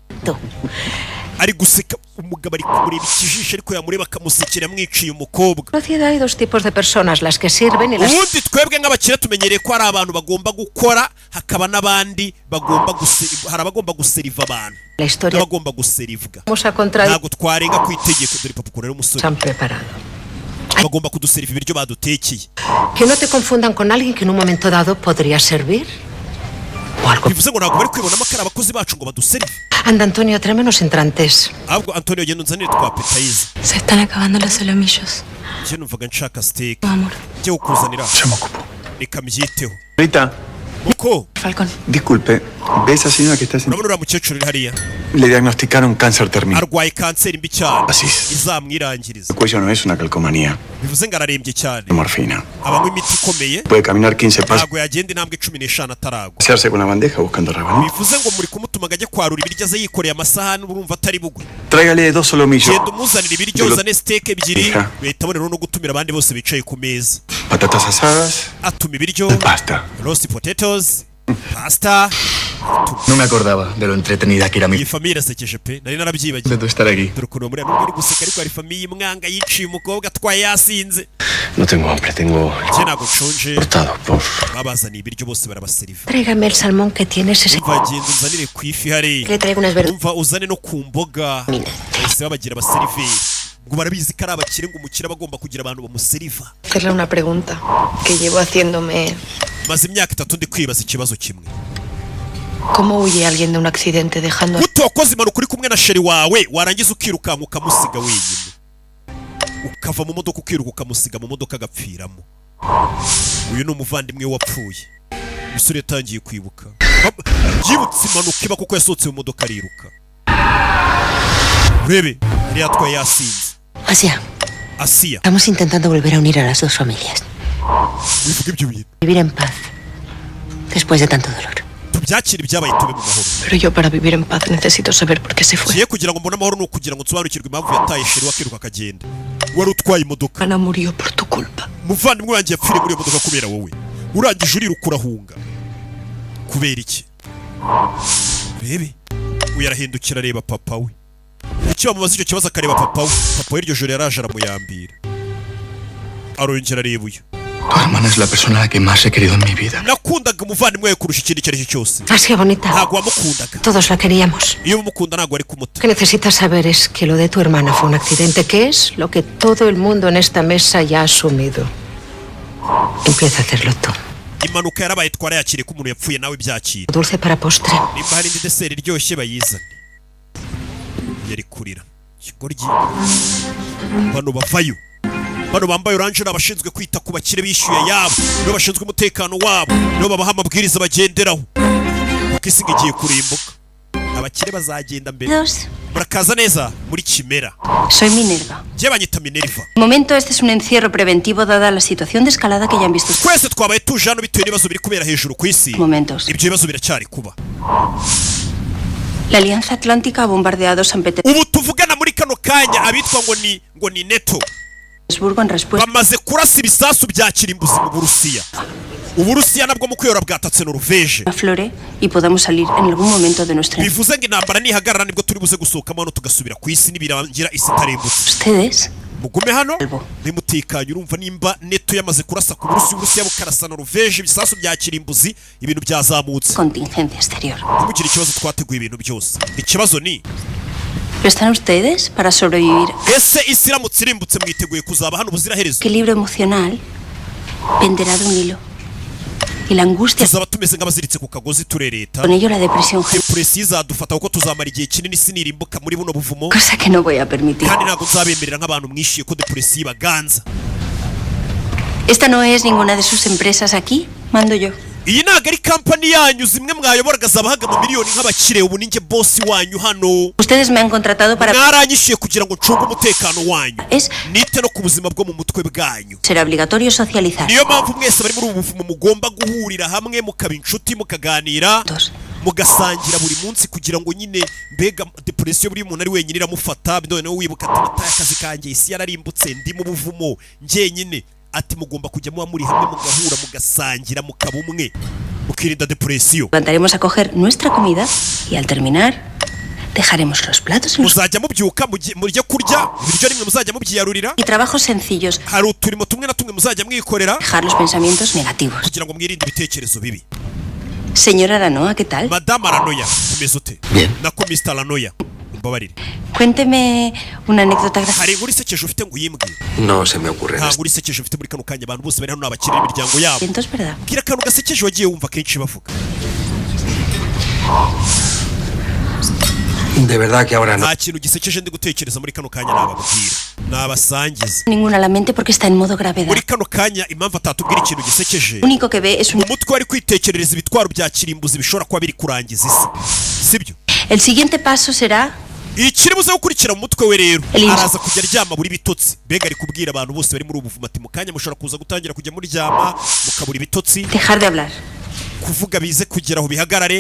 Ari guseka, umugabo ari kumureba ikijisho, ariko yamureba akamusekera, amwiciye umukobwa. En la sociedad hay dos tipos de personas, las que sirven y las Ubundi twebwe nk'abakire tumenyereye ko hari abantu bagomba gukora, hakaba n'abandi bagomba hari abagomba guseriva abantu La historia n'abagomba guserivwa. Vamos a contradecir. Ntabwo twarenga ku itegeko. Dore papa ukuntu ari umusore. Han preparado. Bagomba kuduseriva ibiryo badutekeye. Que no te confundan con alguien que en un momento dado podría servir. Bivuze ngo ntabwo bari kwibonamo ko ari abakozi bacu ngo baduserive. Anda, Antonio, tráeme unos entrantes. Ahubwo Antonio, genda unzanire twa appetizer. Se están acabando los solomillos. Njye numvaga nshaka steak. Amor. Njye kukuzanira, reka mbyiteho. Rita, Uko Falcón. disculpe, ¿ve esa señora que está sentada? Urabona uriya mukecuru uri hariya? Le diagnosticaron cáncer terminal. Arwaye kanseri mbi cyane Asis. izamwirangiriza. El cuello no es una calcomanía, Bivuze ngo ararembye cyane. morfina. Abanywa imiti ikomeye. Puede caminar 15 pasos, Ntabwo yagenda intambwe 15 ataragwa. pasearse con la bandeja buscando rábano. Bivuze ngo muri kumutuma ngo ajye kwarura ibiryo aze yikoreye amasahani, urumva atari bugwe. Tráigale dos solomillos, Genda umuzanire ibiryo, uzane steak ebyiri. Hija. Bahita aboneraho no gutumira abandi bose bicaye ku meza. Patatas asadas, Atuma ibiryo, pasta. Roast potatoes, pasta. No me acordaba de lo entretenida que era mi Iyi famille irasekeje pe, nari narabyibagiwe. de tu estar aquí. Dore ukuntu bamureba nubwo ari guseka, ariko hari famille imwanga yiciye umukobwa atwaye yasinze. No tengo hambre, tengo Njye ntabwo nshonje. cortado por Babazaniye ibiryo bose barabaseriva. Tráigame el salmón que tienes ese. Umva, genda unzanire ku ifi hariya. Le traigo unas verduras. Umva, uzane no ku mboga. Bahise babagira abaseriveri, ngo barabizi ko ari abakire, ngo umukire aba agomba kugira abantu bamuseriva. Hacerle una pregunta que llevo haciéndome Maze imyaka 3 ndi kwibaza ikibazo kimwe. ¿Cómo huye alguien de un accidente dejando a Gute wakoze impanuka uri kumwe na chéri wawe, warangiza ukirukanka ukamusiga wenyine, ukava mu modoka ukiruka ukamusiga mu modoka agapfiramo? Uyu ni umuvandimwe we wapfuye. Umusore yatangiye kwibuka, yibutse impanuka iba kuko yasohotse mu modoka ariruka. Urebe, yari yatwaye yasinze. Asia, Asiya. Estamos intentando volver a unir a las dos familias. Wivuga ibyo bintu. Vivir en paz. Después de tanto dolor. Tubyakire ibyabaye, tube mu mahoro. Pero yo para vivir en paz necesito saber por qué se fue. Ngiye kugira ngo mbone amahoro ni ukugira ngo nsobanukirwe impamvu yataye chéri we akiruka akagenda. Wari utwaye imodoka. Ana murió por tu culpa. Umuvandimwe wanjye yapfiriye muri iyo modoka kubera wowe. Urangije uriruka urahunga kubera iki? Rebe, uyu arahindukira areba papa we. Icyo bamubaza icyo kibazo akareba papa we. Papa we iryo joro yaraje aramuyambira, arongera areba uyu. Tu hermana es la persona a la que más he querido en mi vida. Nakundaga umuvandimwe we kurusha ikindi icyo ari cyo cyose. Asia bonita. Ntabwo wamukundaga. Todos la queríamos. Iyo umukunda ntabwo wari kumuta. Lo que necesitas saber es que lo de tu hermana fue un accidente, que es lo que todo el mundo en esta mesa ya ha asumido. Empieza a hacerlo tú. Impanuka yarabaye, twarayakiriye ko umuntu yapfuye, nawe byakira. Dulce para postre. Nimba hari indi dessert iryoshye bayizane. Yari kurira ikigoryi. Bano bavayo, bano bambaye orange ni abashinzwe kwita ku bakire bishyuye ayabo, nibo bashinzwe umutekano wabo, nibo babaha amabwiriza bagenderaho, kuko isi ngo igiye kurimbuka, abakire bazagenda mbere. Dos. Murakaza neza muri Kimera. Soy Minerva. Njye banyita Minerva. De momento este es un encierro preventivo dada la situación de escalada que ya han visto ustedes. Twese twabaye tuje hano bitewe n'ibibazo biri kubera hejuru ku isi. Momentos. Ibyo bibazo biracyari kuba. La Alianza Atlántica ha bombardeado San Ubu tuvugana muri kano kanya, abitwa ngo ni NATO Petersburgo en respuesta bamaze kurasa ibisasu bya kirimbuzi mu Burusiya. Uburusiya nabwo mu kwiyora bwatatse Noruveje. aflore y podamos salir en algún momento de nuestra. Bivuze ngo intambara nihagarara nibwo turi buze gusohokamo hano tugasubira ku isi, nibirangira isi itarimbutse. Ustedes Mugume hano nimutekanye. Urumva nimba NATO yamaze kurasa ku Burusiya, Uburusiya bukarasa Noruveje ibisasu bya kirimbuzi, ibintu byazamutse. Contingencia exterior. Ntimugire ikibazo, twateguye ibintu byose. Ikibazo ni ¿Lo están ustedes para sobrevivir? Ese isi iramutse irimbutse, mwiteguye kuzaba hano ubuziraherezo? Equilibrio emocional penderá de un hilo. Y la angustia, Tuzaba tumeze nk'abaziritse ku kagozi turereta. con ello la depresión, Depression izadufata kuko tuzamara igihe kinini isi nirimbuka muri buno buvumo. cosa que no voy a permitir. Kandi ntabwo nzabemerera nk'abantu mwishyuye ko depression ibaganza. Esta no es ninguna de sus empresas aquí, mando yo. Iyi ntabwo ari kampani yanyu zimwe mwayoboraga zabahaga amamiliyoni nk'abakire. Ubu ninjye boss wanyu hano. Ustedes me han contratado para Mwaranyishyuye kugira ngo ncunge umutekano wanyu, Es nite no ku buzima bwo mu mutwe bwanyu. Será obligatorio socializar. Niyo mpamvu mwese bari muri ubu buvumo mugomba guhurira hamwe, mukaba inshuti, mukaganira, mugasangira buri munsi, kugira ngo nyine mbega depression buri muntu ari wenyine iramufata. Noneho wibuka ati: "Nataye akazi kanjye, isi yararimbutse, ndi mu buvumo njyenyine." Ati mugomba kujya muba muri hamwe, mugahura, mugasangira, mukaba umwe, mukirinda depression. Levantaremos a coger nuestra comida y al terminar dejaremos los platos en los Muzajya mubyuka mujye kurya ibiryo rimwe, muzajya mubyiyarurira. Y trabajos sencillos. Hari uturimo tumwe na tumwe muzajya mwikorera. Dejar los pensamientos negativos. Kugira ngo mwirinde ibitekerezo bibi. Señora Aranoa, ¿qué tal? Madamu Aranoya, umeze ute? Bien. Nako Mr Aranoya, umbabarire. Cuénteme una anécdota graciosa. Hari inkuru isekeje ufite ngo uyimbwire? No se me ocurre. Nta nkuru isekeje mfite muri kano kanya. Abantu bose bari hano ni abakire b'imiryango yabo. Entonces, ¿verdad? Bwira akantu gasekeje wagiye wumva kenshi bavuga. De verdad que ahora no. Nta kintu gisekeje ndi gutekereza muri kano kanya nababwira, nabasangiza. Ninguna a la mente porque está en modo gravedad. Muri kano kanya impamvu atatubwira ikintu gisekeje, Lo único que ve es un. mu mutwe ari kwitekerereza ibitwaro bya kirimbuzi bishobora kuba biri kurangiza isi, sibyo? El siguiente paso será Ikiri buze gukurikira mu mutwe we rero, Elise. araza kujya aryama buri bitotsi. Mbega ari kubwira abantu bose bari muri ubu buvumo ati: "Mu kanya mushobora kuza gutangira kujya muryama mukabura ibitotsi." Dejar de hablar. Kuvuga bize kugera aho bihagarare,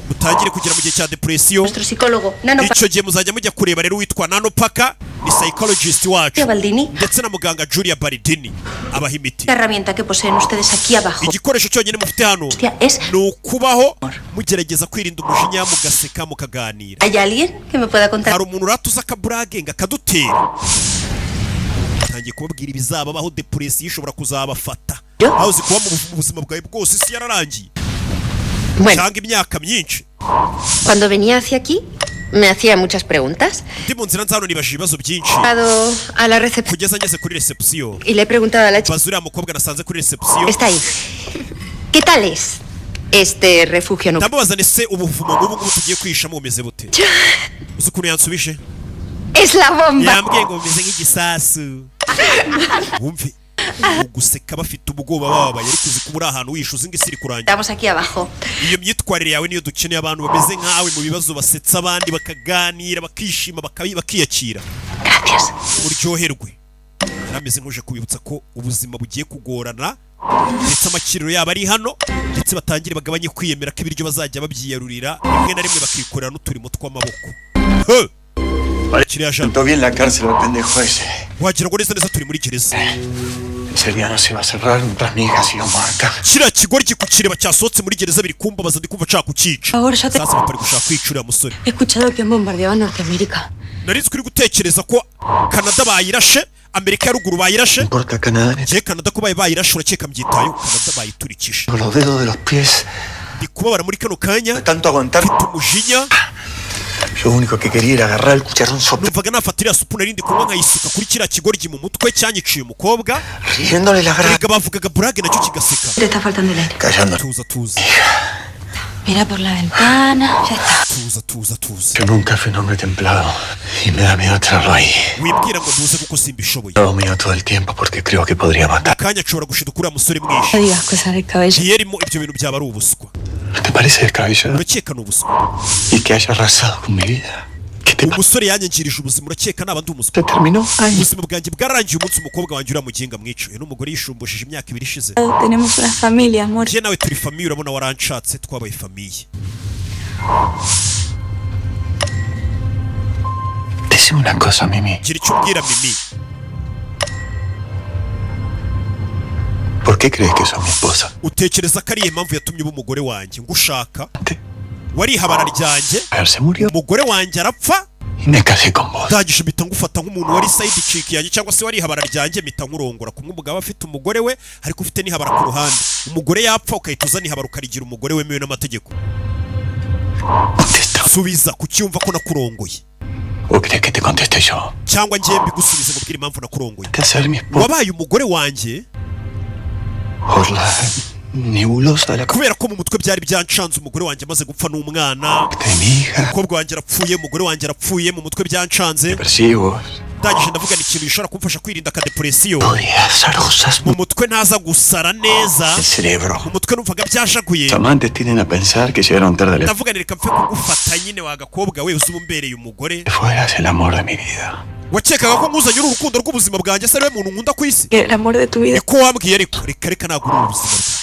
mutangire kugera mu gihe cya depression. Nuestro psicólogo, Nano Icyo gihe muzajya mujya kureba rero witwa Nano Paka, ni psychologist wacu, Baldini, ndetse na muganga Julia Baldini abaha imiti. la herramienta que poseen ustedes aquí abajo Igikoresho cyonyine mufite hano es ni ukubaho mugerageza kwirinda umujinya, mugaseka, mukaganira. ¿Hay alguien que me pueda contar? Hari umuntu uratuza akaburage ngo akadutera? Ntangiye kubabwira ibizababaho, depression ishobora kuzabafata. Aho uzi kuba mu buzima bwawe bwose isi yararangiye, cyangwa imyaka myinshi. Cuando venía hacia aquí, me hacía muchas preguntas. Ndi mu nzira nza hano nibajije ibibazo byinshi. He llegado a la recepción Kugeza ngeze kuri reception y le he preguntado a la chica. Baza uriya mukobwa nasanze kuri reception. Está ahí. ¿Qué tal es Este refugio no. Ndamubaza nese ubuvumo nk'ubu ngubu tugiye kwihishamo bumeze bute? Uzi ukuntu yansubije? Es la bomba. Yambwiye ngo bumeze nk'igisasu. Wumve uguseka, bafite ubwoba, bababaye, ariko uzi kuba uri ahantu wishe, uzi ngo isi iri kurangira. Estamos aquí abajo. Iyo myitwarire yawe niyo dukeneye, abantu bameze nkawe mu bibazo basetsa abandi, bakaganira, bakishima, bakiyakira. Gracias. Uryoherwe. Yarameze nk'uje kubibutsa ko ubuzima bugiye kugorana, ndetse amakiriro yabo ari hano, ndetse batangire bagabanye kwiyemera ko ibiryo bazajya babyiyarurira, rimwe na rimwe bakikorera n'uturimo tw'amaboko. He! Kiriya jana. Sentó bien la cárcel al pendejo ese. Wagira ngo neza neza turi muri gereza. Ese día no se va a cerrar mientras mi hija siga muerta. Kiriya kigoryi kukireba cyasohotse muri gereza biri kumbabaza, ndi kumva nshaka kucyica. Ahora yo te- Sasa papa ari gushaka kwica uriya musore. He escuchado que han bombardeado Norteamérica. Nari nzi ko uri gutekereza ko Kanada bayirashe, Amerika ya Ruguru bayirashe. Importa Canadá. Ngiye Kanada ko bayi bayirashe, urakeka mbyitayeho? Kanada bayiturikije. Con los dedos de los pies. Ndi kubabara muri kano kanya. Tanto aguantar. Mfite umujinya. Lo único que quería era agarrar el cucharón sopa. Numvaga nafata iriya supu narindi kunywa nkayisuka kuri kiriya kigoryi mu mutwe cyanyiciye umukobwa. Riéndole la gran. Erega bavugaga burage nacyo kigaseka. Te está faltando el aire. Callando. Tuza, tuza. Mira por la ventana. Ya está. Tuza, tuza, tuza. Yo nunca fui un hombre templado y me da miedo tenerlo ahí. Wibwira ngo ntuze kuko simbishoboye. Tengo miedo todo el tiempo porque creo que podría matar. Akanya nshobora gushiduka uriya musore mwinshi. No digas cosas descabelladas. Ntiyerimo ibyo bintu byaba ari ubuswa. ¿No te parece descabellado? Urakeka ni ubuswa? Y que haya arrasado con mi vida. Umusore yanyangirije ubuzima, urakeka naba ndi umuswa? Se terminó. Ubuzima bwanjye bwararangiye umunsi umukobwa wanjye uriya muginga mwica, uyu ni umugore yishumbushije imyaka 2 ishize. Tenemos una familia, amor. Njye nawe turi famille, urabona waranshatse, twabaye famille. Decime una cosa, Mimi. Gira icyo umbwira, Mimi. ¿Por qué crees que sos mi esposa? Utekereza ko ari iyihe mpamvu yatumye uba umugore wanjye? Ngushaka warihabara ryanjye. A se murió Umugore wanjye arapfa, y me casé con vos. ndangije mpita ngufata nk'umuntu wari side chick yanjye cyangwa se wari ihabara ryanjye, mpita nkurongora. Kumwe umugabo afite umugore we ariko ufite n'ihabara ku ruhande, umugore yapfa ukahita uzana ihabara ukarigira umugore wemewe n'amategeko. Subiza, kucyumva ko nakurongoye. ¿O crees que te conteste yo? Cyangwa ngiye mbigusubize ngubwire impamvu nakurongoye? De ser mi esposa Wabaye umugore wanjye por la nebulosa de la kubera ko mu mutwe byari byancanze, umugore wanjye amaze gupfa n'umwana, de mi hija. umukobwa wanjye arapfuye, umugore wanjye arapfuye, mu mutwe byancanze. Persigo. Ndangije ndavuga ni ikintu gishobora kumfasha kwirinda akadepresiyo Podía hacer cosas mu mutwe ntaza gusara neza. el cerebro. Mu mutwe numvaga byashaguye. Los amantes tienden a pensar que llegaron tarde al Ndavuga ni reka mpfe kugufata nyine wa gakobwa we, uzi umbereye umugore. fueras el amor de mi vida. Wakekaga ko nkuzanye uru rukundo rw'ubuzima bwanjye se, ariwe muntu nkunda ku isi? El amor de tu vida. Niko wambwiye, ariko reka reka, ntabwo uri ubuzima bwanjye.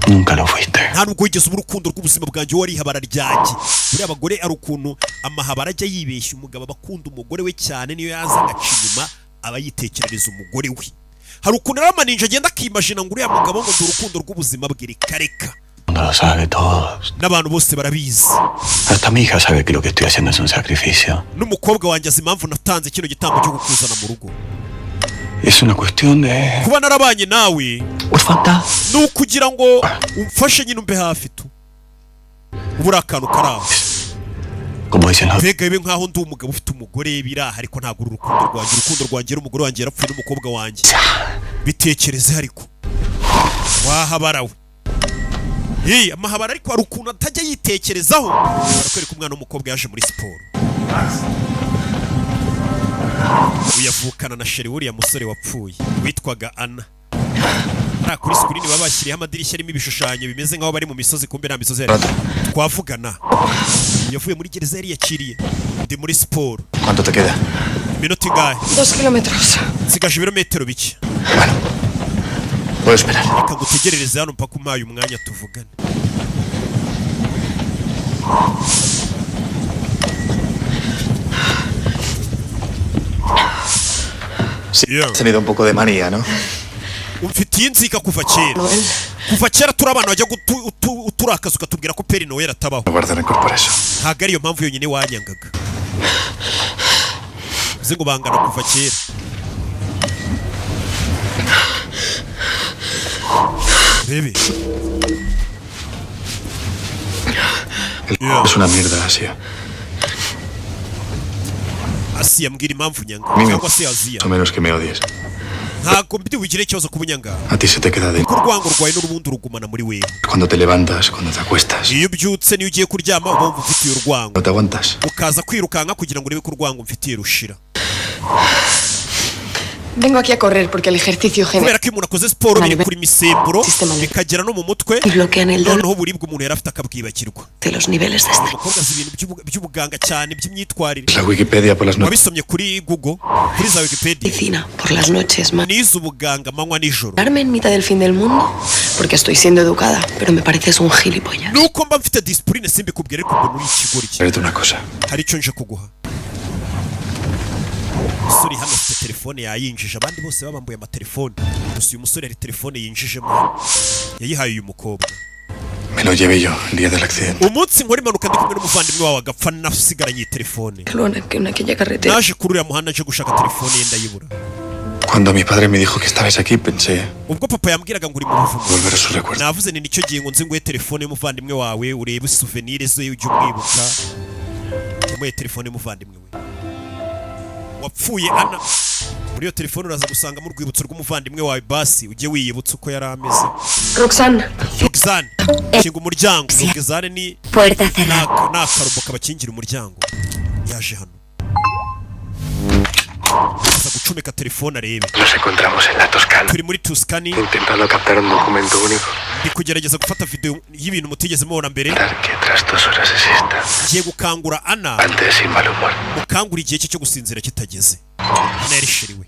Nunca lo fuiste. Nta nubwo wigeze uba urukundo rw'ubuzima bwanjye, wowe ihabara ryanjye. Buriya abagore ari ukuntu amahabara ajya yibeshya umugabo, aba akunda umugore we cyane, niyo yaza agaca inyuma aba yitekerereza umugore we. Hari ukuntu rero amaninja agenda akimajina ngo uriya mugabo ngo ndi urukundo rw'ubuzima bwe. Reka reka. Mundo lo sabe todos. N'abantu bose barabizi. Hasta mi hija sabe que lo que estoy haciendo es un sacrificio. N'umukobwa wanjye azi impamvu natanze kino gitambo cyo kukuzana mu rugo. Es una cuestión de Kuba narabanye nawe orfandad. ni ukugira ngo umfashe nyine, umbe hafi tu, ubu uri akantu kari aho. Como dicen los Mbega bibe nkaho ndi umugabo ufite umugore biraha, ariko ntabwo uri urukundo rwanjye. Urukundo rwanjye n'umugore wanjye yarapfuye n'umukobwa wanjye. Bitekereze ariko wahabara we. Hey, amahabara ariko hari ukuntu atajya yitekerezaho. Barakwereka umwana w'umukobwa yaje muri siporo, uyavukana na chéri w'uriya musore wapfuye witwaga Ana. Hariya kuri screen baba bashyiriyeho amadirishya arimo ibishushanyo bimeze nk'aho bari mu misozi, kumbe nta misozi ihari. Twavugana, yavuye muri gereza yari yakiriye. Ndi muri siporo. ¿Cuánto te queda? Iminota ingahe? 2 kilómetros. Nsigaje ibirometero bike. Puedo esperar. Reka ngutegerereze hano mpaka umpaye umwanya tuvugane. Sí, has tenido un poco de manía, ¿no? Umfitiye inzika kuva kera, kuva kera turi abana bajya uturakaza ukatubwira ko Père Noël atabaho. No guardo rencor por eso. Ntabwo ariyo mpamvu yonyine wanyangaga, uzi ngo bangana kuva kera. Rebe. Es una mierda, Asia. Asiya, mbwira impamvu nyanga. Mimi. Cyangwa se Aziya. O menos que me odies. Ntabwo ndi bugire ikibazo ku bunyanga. A ti se te queda dentro. Kuko urwango rwawe n'urubundi rugumana muri wewe. Cuando te levantas, cuando te acuestas. Iyo ubyutse n'iyo ugiye kuryama uba wumva ufitiye urwango. No te aguantas. Ukaza kwirukanka kugira ngo urebe ko urwango mfitiye rushira. Vengo aquí a correr porque el ejercicio genera Kubera ko iyo umuntu akoze siporo birekura imisemburo bikagera no mu mutwe, y bloquean el dolor noneho uburibwe umuntu yari afite akabwibagirwa. De los niveles de estrés. Umukobwa azi ibintu by'ubuganga cyane, by'imyitwarire. La Wikipedia por las noches. Wabisomye kuri Google, kuri za Wikipedia? Medicina por las noches, ma. Nize ubuganga amanywa nijoro. Pararme en mitad del fin del mundo porque estoy siendo educada, pero me pareces un gilipollas. Nuko mba mfite discipline simbikubwira, ariko mbona uri ikigoryi. Espérate una cosa. Hari icyo nje kuguha. Umusore hano afite telefone yayinjije, abandi bose babambuye amatelefone, gusa uyu musore hari telefone yinjijemo hano, yayihaye uyu mukobwa. Me lo llevé yo el día del accidente. Umunsi nkora impanuka ndi kumwe n'umuvandimwe wawe agapfa, nasigaranye iyi telefone. Luana, que en aquella carretera. Naje kuri uriya muhanda nje gushaka telefone ye ndayibura. Cuando mi padre me dijo que estabais aquí, pensé Ubwo papa yambwiraga ngo uri mu buvumo, volver a su recuerdo. navuze ni nicyo gihe ngo nze nguhe telefone y'umuvandimwe wawe, urebe souvenir ze, ujye umwibuka. Yamuhaye telefone y'umuvandimwe we wapfuye. Ana, muri iyo telefone uraza gusangamo urwibutso rw'umuvandimwe wawe, basi ujye wiyibutsa uko yari ameze. Roxanne. Roxanne, kinga umuryango. Roxanne ni Puerta cerrada. ni akarobo kabakingira umuryango. Yaje hano aza gucomeka telefone arebe. Nos encontramos en la Toscana, Turi muri Tuscany, intentando captar un documento único. ndi kugerageza gufata video y'ibintu mutigeze mubona mbere. Que tras 2 horas de siesta, Ngiye gukangura Ana. antes sin mal humor. Mukangura igihe cye cyo gusinzira kitageze. Ana yari chéri we,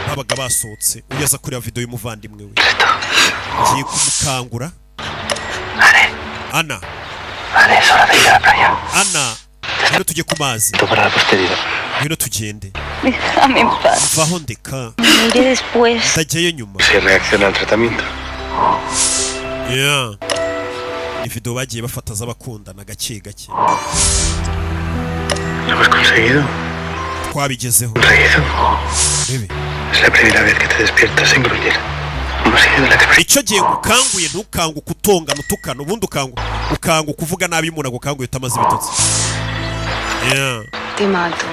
babaga basohotse. Uyu aza kureba video y'umuvandimwe we. Ngiye kumukangura. Ana. Vale, es hora de ir a la playa. Ana, ngwino tujye ku mazi. Para la posteridad. Ngwino tugende. Déjame en paz. Vaho, ndeka. Me iré después. Ndajyayo nyuma. Se reacciona al tratamiento. Yeah. Ni video bagiye bafata z'abakundana gake gake. Lo hemos conseguido. Twabigezeho. Reído. Rebe. Es la primera vez que te despiertas sin gruñir. Hemos seguido la experiencia. Icyo gihe ngukanguye, ntukanguke utongana, utukana. Ubundi ukanguka uvuga nabi. Iyo umuntu agukanguye utamaze ibitotsi. Yeah. Te mato.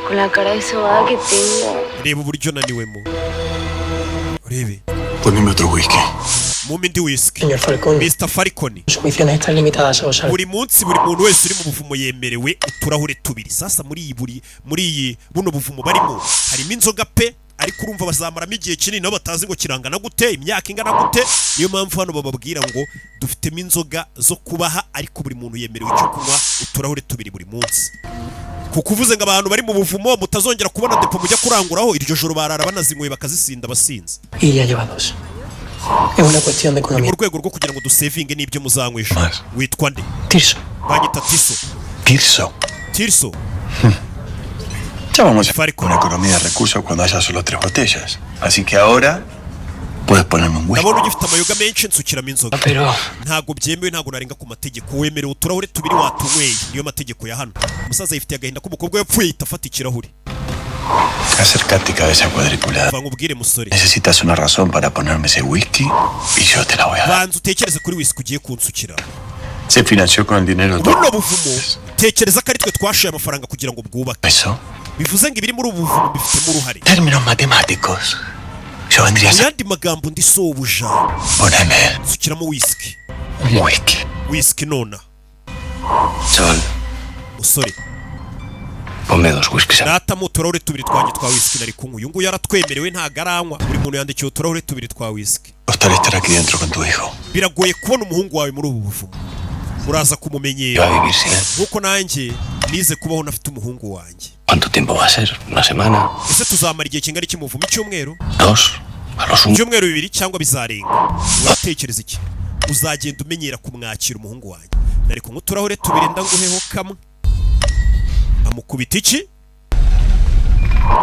Con la cara de sobada que tengo. Reba uburyo naniwemo, urebe. Ponme otro whisky. Mumpe indi whisky. Señor Falcón, Mr Falcon, sus misiones están limitadas a dos. Buri munsi buri muntu wese uri mu buvumo yemerewe uturahure tubiri. Sasa muri iyi buri muri iyi buno buvumo barimo harimo inzoga pe, ariko urumva bazamaramo igihe kinini nabo batazi ngo kirangana gute, imyaka ingana gute. Niyo mpamvu hano bababwira ngo dufitemo inzoga zo kubaha, ariko buri muntu yemerewe icyo kunywa uturahure tubiri buri munsi, kuko uvuze ngo abantu bari mu buvumo mutazongera kubona depo mujya kuranguraho, iryo joro barara banazinyweye bakazisinda basinze. Y ya lleva dos. Es una cuestión de Ni economía. mu rwego rwo kugira ngo dusevinge n'ibyo muzanywa ejo. Witwa nde? Tirso. Banyita Tiso. Tirso. Tirso. Ya vamos a con economía de recursos cuando haya solo tres botellas. Así que ahora puedes ponerme un whisky. Ndabona ugifite amayoga menshi, nsukiramo inzoga. Pero Ntabwo byemewe, ntabwo narenga ku mategeko. Wemerewe uturahure tubiri, watunyweye. Niyo mategeko ya hano. Umusaza yifitiye agahinda k'umukobwa yapfuye, yahita afata ikirahure. Acércate, cabeza cuadriculada. Va nkubwire, musore. Necesitas una razón para ponerme ese whisky y yo te la voy a dar. Banza utekereze kuri whisky ugiye kunsukira. Se financió con el dinero de Buno buvumo, tekereza ko ari twe twashoye amafaranga kugira ngo bwubake. Eso. Bivuze ngo ibiri muri ubu buvumo bifitemo uruhare. Términos matemáticos. Yo vendría a Mu ser. yandi magambo, ndi sobuja. Poneme Nsukiramo whisky. un whisky. Whisky nona. Chaval, Musore, ponme dos whiskies. Natamo uturahure tubiri twanjye twa whisky nari kunywa. Uyu nguyu aratwemerewe, ntago aranywa. Buri muntu yandikiwe uturahure tubiri twa whisky. Costará estar aquí dentro con tu hijo. Biragoye kubona umuhungu wawe muri ubu buvumo, uraza kumumenyera. Va a vivir sin él. Nk'uko nanjye nize kubaho nafite umuhungu wanjye. ¿Cuánto tiempo va a ser? ¿Una semana? Ese tuzamara igihe kingana iki mu buvumo? Icyumweru? ¿Dos? A lo sumo. Ibyumweru 2 cyangwa bizarenga? Uratekereza iki? Uzagenda umenyera kumwakira umuhungu wanjye. Nari kunywa uturahure tubiri, ndanguheho kamwe. Amukubita iki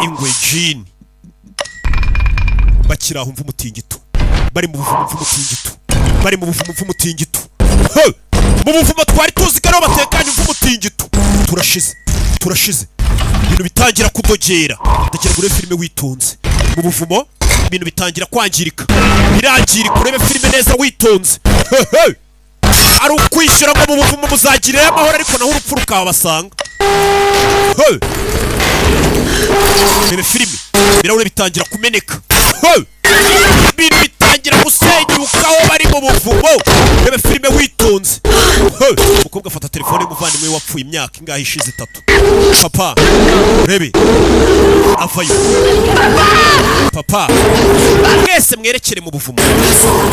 ingwe jini. Bakiri aho, mva umutingito. Bari mu buvumo, mva umutingito. Bari mu buvumo, mva umutingito. He! Mu buvumo twari tuzi ko ariho batekanye, mva umutingito. Turashize, turashize! Ibintu bitangira kudogera. Ndagira ngo urebe filime witonze. Mu buvumo ibintu bitangira kwangirika, birangirika. Urebe filime neza witonze. He! Ari ukwishyura ngo mu buvumo muzagirirayo amahoro, ariko naho urupfu rukabasanga. He! Rebe filime. Ibirahure bitangira kumeneka. Hey! Ibintu bitangira gusenyuka aho bari mu buvumo. Reba filime witonze. Hey! Umukobwa afata telefone y'umuvandimwe we wapfuye imyaka ingahe ishize, 3. Papa, rebe avayo. Papa, mwese mwerekere mu buvumo,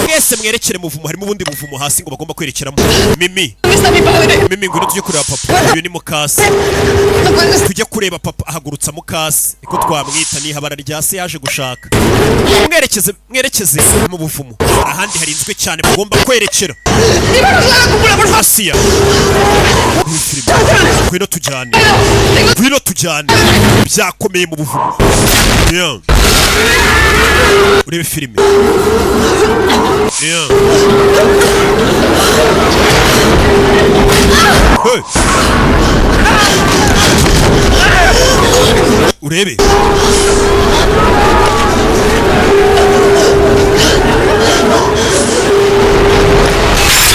mwese mwerekere mu buvumo. Harimo ubundi buvumo hasi ngo bagomba kwerekeramo. Mimi, Mimi, ngwino tujye kureba papa. Uyu ni mukasi, tujye kureba papa. Ahagurutsa mukasi, niko twamwita, ni ihabara rya se yaje gushaka. Mwerekeze, mwerekeze mu buvumo, ahandi harinzwe cyane mugomba kwerekera. Asiya, muri filime, ngwino tujyane, ngwino tujyane, byakomeye mu buvumo. Yeah. Urebe filime. Yeah. Hey. Urebe.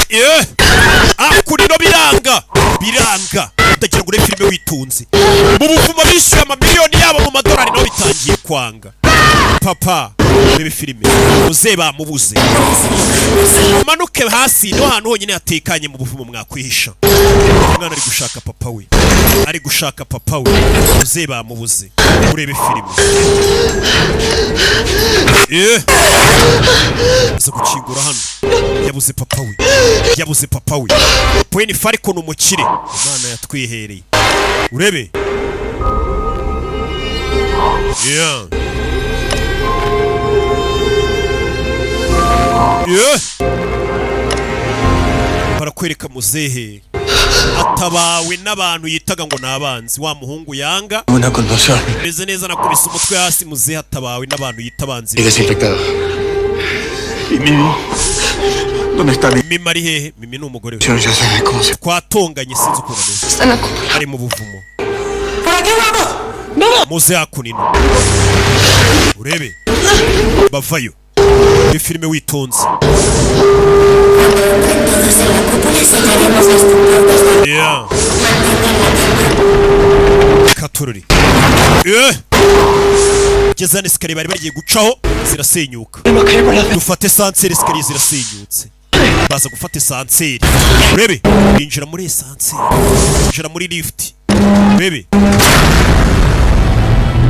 Yeah. Akurino biranga biranga, utagira ngo urebe filime witunze. Mu buvumo bishyuye amamiliyoni yabo mu madolari, naho bitangiye kwanga. Papa, urebe filime, muze bamubuze. Manuke hasi, niho hantu honyine hatekanye mu buvumo mwakwihisha. Umwana ari gushaka papa we, ari gushaka papa we, muze bamubuze. Urebe filime. Yeah. Aza gukingura hano, yabuze papa we, yabuze papa we. Pweni Fariko ni umukire Imana yatwihereye. Urebe. Yeah. Yeah. Barakwereka muzehe atabawe n'abantu yitaga ngo nabanzi, wa muhungu yanga. Una contusión. Meze neza, nakubise umutwe hasi. Muzehe atabawe n'abantu yita abanzi. Y desinfectado. ¿Y Mimi? ¿Dónde está Mimi? Mimi ari hehe? Mimi ni umugore we. Yo ya sé cómo se. Twatonganye, sinzi ukuntu ameze. Ari mu buvumo. Muze hakunino. Urebe. Bavayo. Ni filime witonze. Yeah. Katururi. Yeah. Geza n'esikariye bari bagiye gucaho zirasenyuka. Dufate esanseri, esikariye zirasenyutse. Baza gufata esanseri. Urebe, binjira muri esanseri. Binjira muri lift. Urebe.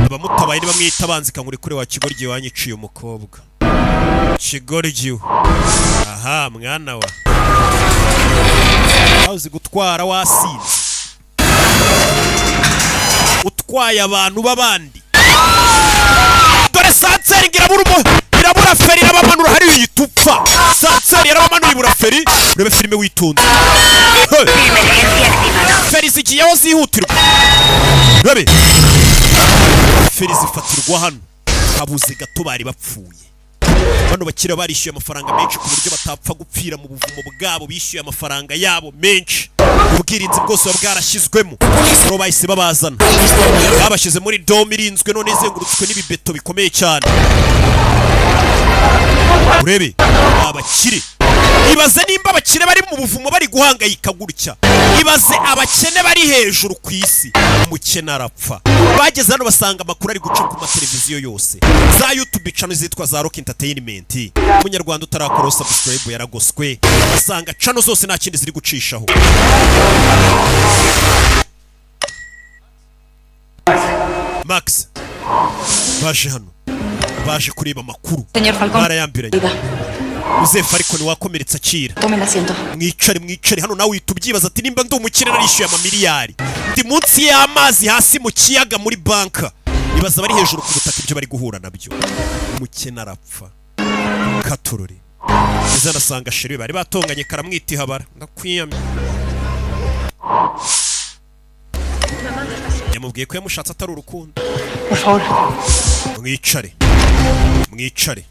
Abamutabaye bamwita abanzi, kankuri kure wa kigoryi wanyiciye umukobwa. Kigoryi. Aha, mwana wa. Uzi gutwara wasinze. Utwaye abantu b'abandi. Dore sanseri ngira irabura feri, irabamanura hari yitupfa. Sanseri yarabamanura ibura feri. Urebe filime witonze. Feri zigiyeho zihutirwa. Urebe. Feri zifatirwa hano. Habuze gato bari bapfuye. Bano bakira barishyuye amafaranga menshi ku buryo batapfa gupfira mu buvumo bwabo, bishyuye amafaranga yabo menshi. Ubwirinzi bwose bwarashyizwemo. Rero bahise babazana. Babashyize muri dome irinzwe none izengurutswe n'ibibeto bikomeye cyane. Urebe abakire. Ibaze nimba abakire bari mu buvumo bari guhangayika gutya. Ibaze abakene bari hejuru ku isi. Umukene arapfa. Bageze hano basanga amakuru ari guca ku mateleviziyo yose. Za YouTube channel zitwa za Rock Entertainment. Umunyarwanda utarakora subscribe yaragoswe. Basanga channel zose nta kindi ziri gucishaho. Max baje hano, baje kureba amakuru. Barayambiranye. Muzehe Fariko ni wakomeretse, akira. Mwicare, mwicare hano. Nawe uhita ubyibaza ati nimba ndi umukire narishyuye amamiliyari, ndi munsi y'amazi hasi mu kiyaga muri banka, ibaza bari hejuru ku butaka ibyo bari guhura nabyo. Umukene arapfa. Katurore. Muzehe arasanga sheri bari batonganye, karamwita ihabara. Ndakwiyamye. Yamubwiye ko yamushatse atari urukundo. Por favor. Mwicare, mwicare.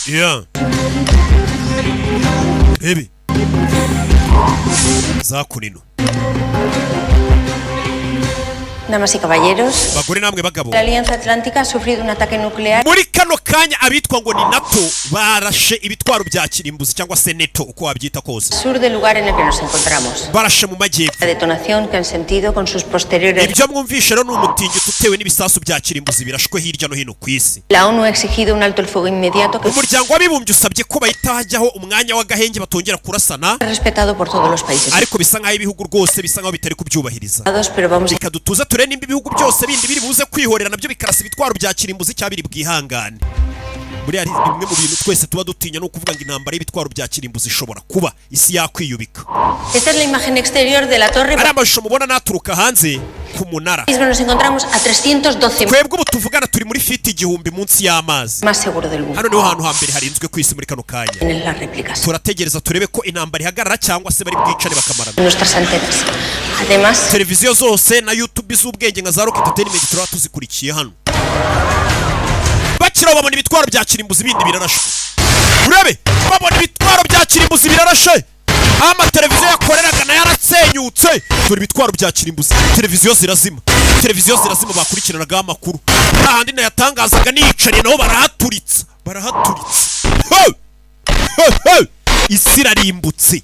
Yeah. Baby. Zakunino. Damas y caballeros, Bagore namwe bagabo, la Alianza Atlántica ha sufrido un ataque nuclear muri kano kanya abitwa ngo ni NATO barashe ibitwaro bya kirimbuzi, cyangwa se neto uko wabyita kose. Sur del lugar en el que nos encontramos. Barashe mu majyepfo. La detonación que han sentido con sus posteriores. Ibyo mwumvishe rero ni umutingito utewe n'ibisasu bya kirimbuzi birashwe hirya no hino ku isi. La ONU ha exigido un alto el fuego inmediato que Umuryango w'Abibumbye usabye ko bahita hajyaho umwanya w'agahenge, batongera kurasana. es respetado por todos los países. Ariko bisa nk'aho ibihugu rwose bisa nk'aho bitari kubyubahiriza. Pero vamos Reka dutuze turebe nimba ibihugu byose bindi biri buze kwihorera nabyo bikarasa ibitwaro bya kirimbuzi, cyangwa biri bwihangane. Buriya ari bimwe mu bintu twese tuba dutinya, ni ukuvuga ngo intambara y'ibitwaro bya kirimbuzi ishobora kuba, isi yakwiyubika. Esta es la imagen exterior de la torre. Ari amashusho mubona naturuka hanze ku munara. Mismo nos encontramos a 312 Twebwe ubu tuvugana turi muri feet 1000 munsi y'amazi. Más seguro del mundo. Hano niho hantu hambere harinzwe ku isi muri kano kanya. En las réplicas. Turategereza turebe ko intambara ihagarara cyangwa se bari bwicane bakamarana. Nuestras antenas. Además, Televiziyo zose na YouTube z'ubwenge nka za Rock Entertainment turaba tuzikurikiye hano. Bakiraho babona ibitwaro bya kirimbuzi bindi birarashwe. Urebe, babona ibitwaro bya kirimbuzi birarashe, aho amateleviziyo yakoreraga nayo arasenyutse. Dore ibitwaro bya kirimbuzi, televiziyo zirazima, televiziyo zirazima. Bakurikiranaga amakuru hahandi nayatangazaga niyicariye, nabo barahaturitsa, barahaturitsa. Ho! Ho, ho! Isi irarimbutse.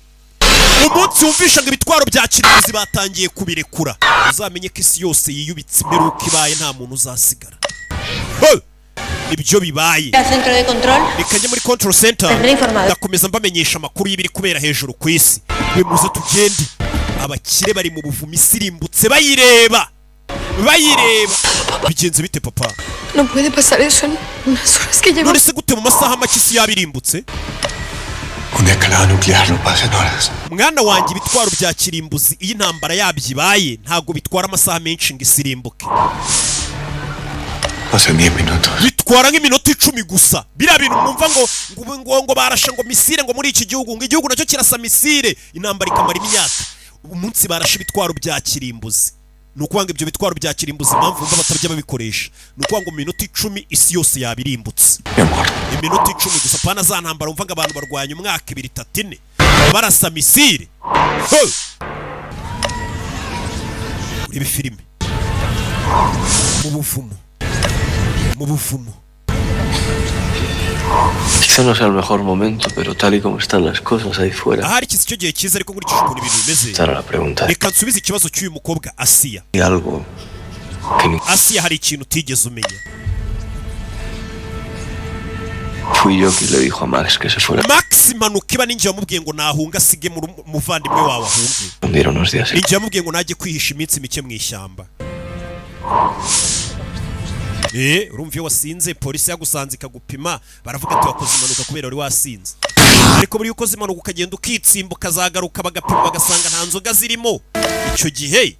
Umunsi wumvisha ngo ibitwaro bya kirimbuzi batangiye kubirekura, uzamenye ko isi yose yiyubitse, imperuka ibaye, nta muntu uzasigara. Ho! Nibyo bibaye. Al centro de control. Reka njye muri control center. Tendré informado. Ndakomeza mbamenyesha amakuru y'ibiri kubera hejuru ku isi. We muze tugende. Abakire bari mu buvumo, isi irimbutse bayireba, bayireba. Bigenze bite, papa? No puede pasar eso en unas horas que llevo. None se gute mu masaha make isi yaba irimbutse? Una escalada nuclear no pasa en horas. Mwana wanjye, ibitwaro bya kirimbuzi iyo intambara yabyo ibaye ntabwo bitwara amasaha menshi ngo isi irimbuke. Pasa en 10 minutos. Bitwara nk'iminota 10 gusa. Biriya bintu mwumva ngo barashe ngo missile ngo muri iki gihugu, ngo igihugu nacyo kirasa missile, intambara ikamara imyaka, umunsi barashe ibitwaro bya kirimbuzi, ni ukuvuga ngo ibyo bitwaro bya kirimbuzi, impamvu bumva batabya babikoresha, ni ukuvuga ngo mu minota 10 isi yose yaba irimbutse. Mi amor. Iminota 10 gusa, pana za ntambara wumva ngo abantu barwanya umwaka, 2, 3, 4 barasa missile. Ho! Urebe filime mu buvumo, mu buvumo. Quizá no sea el mejor momento, pero tal y como están las cosas ahí fuera, Ahari iki si cyo gihe cyiza, ariko nkurikije ukuntu ibintu bimeze, esta era la pregunta. reka nsubize ikibazo cy'uyu mukobwa Asiya. Y algo que ni Asiya, hari ikintu utigeze umenya. Fui yo quien le dijo a Max que se fuera. Max, impanuka iba ninjye wamubwiye ngo nahunga, asige mu muvandimwe wawe ahunge. Hundir unos días. Ninjye wamubwiye ngo najye kwihisha iminsi mike mu ishyamba. Urumva iyo wasinze, polisi yagusanze ikagupima, baravuga ati wakoze impanuka kubera wari wasinze. Ariko buriya ukoze impanuka ukagenda ukitsimba, ukazagaruka bagapima bagasanga nta nzoga zirimo, icyo gihe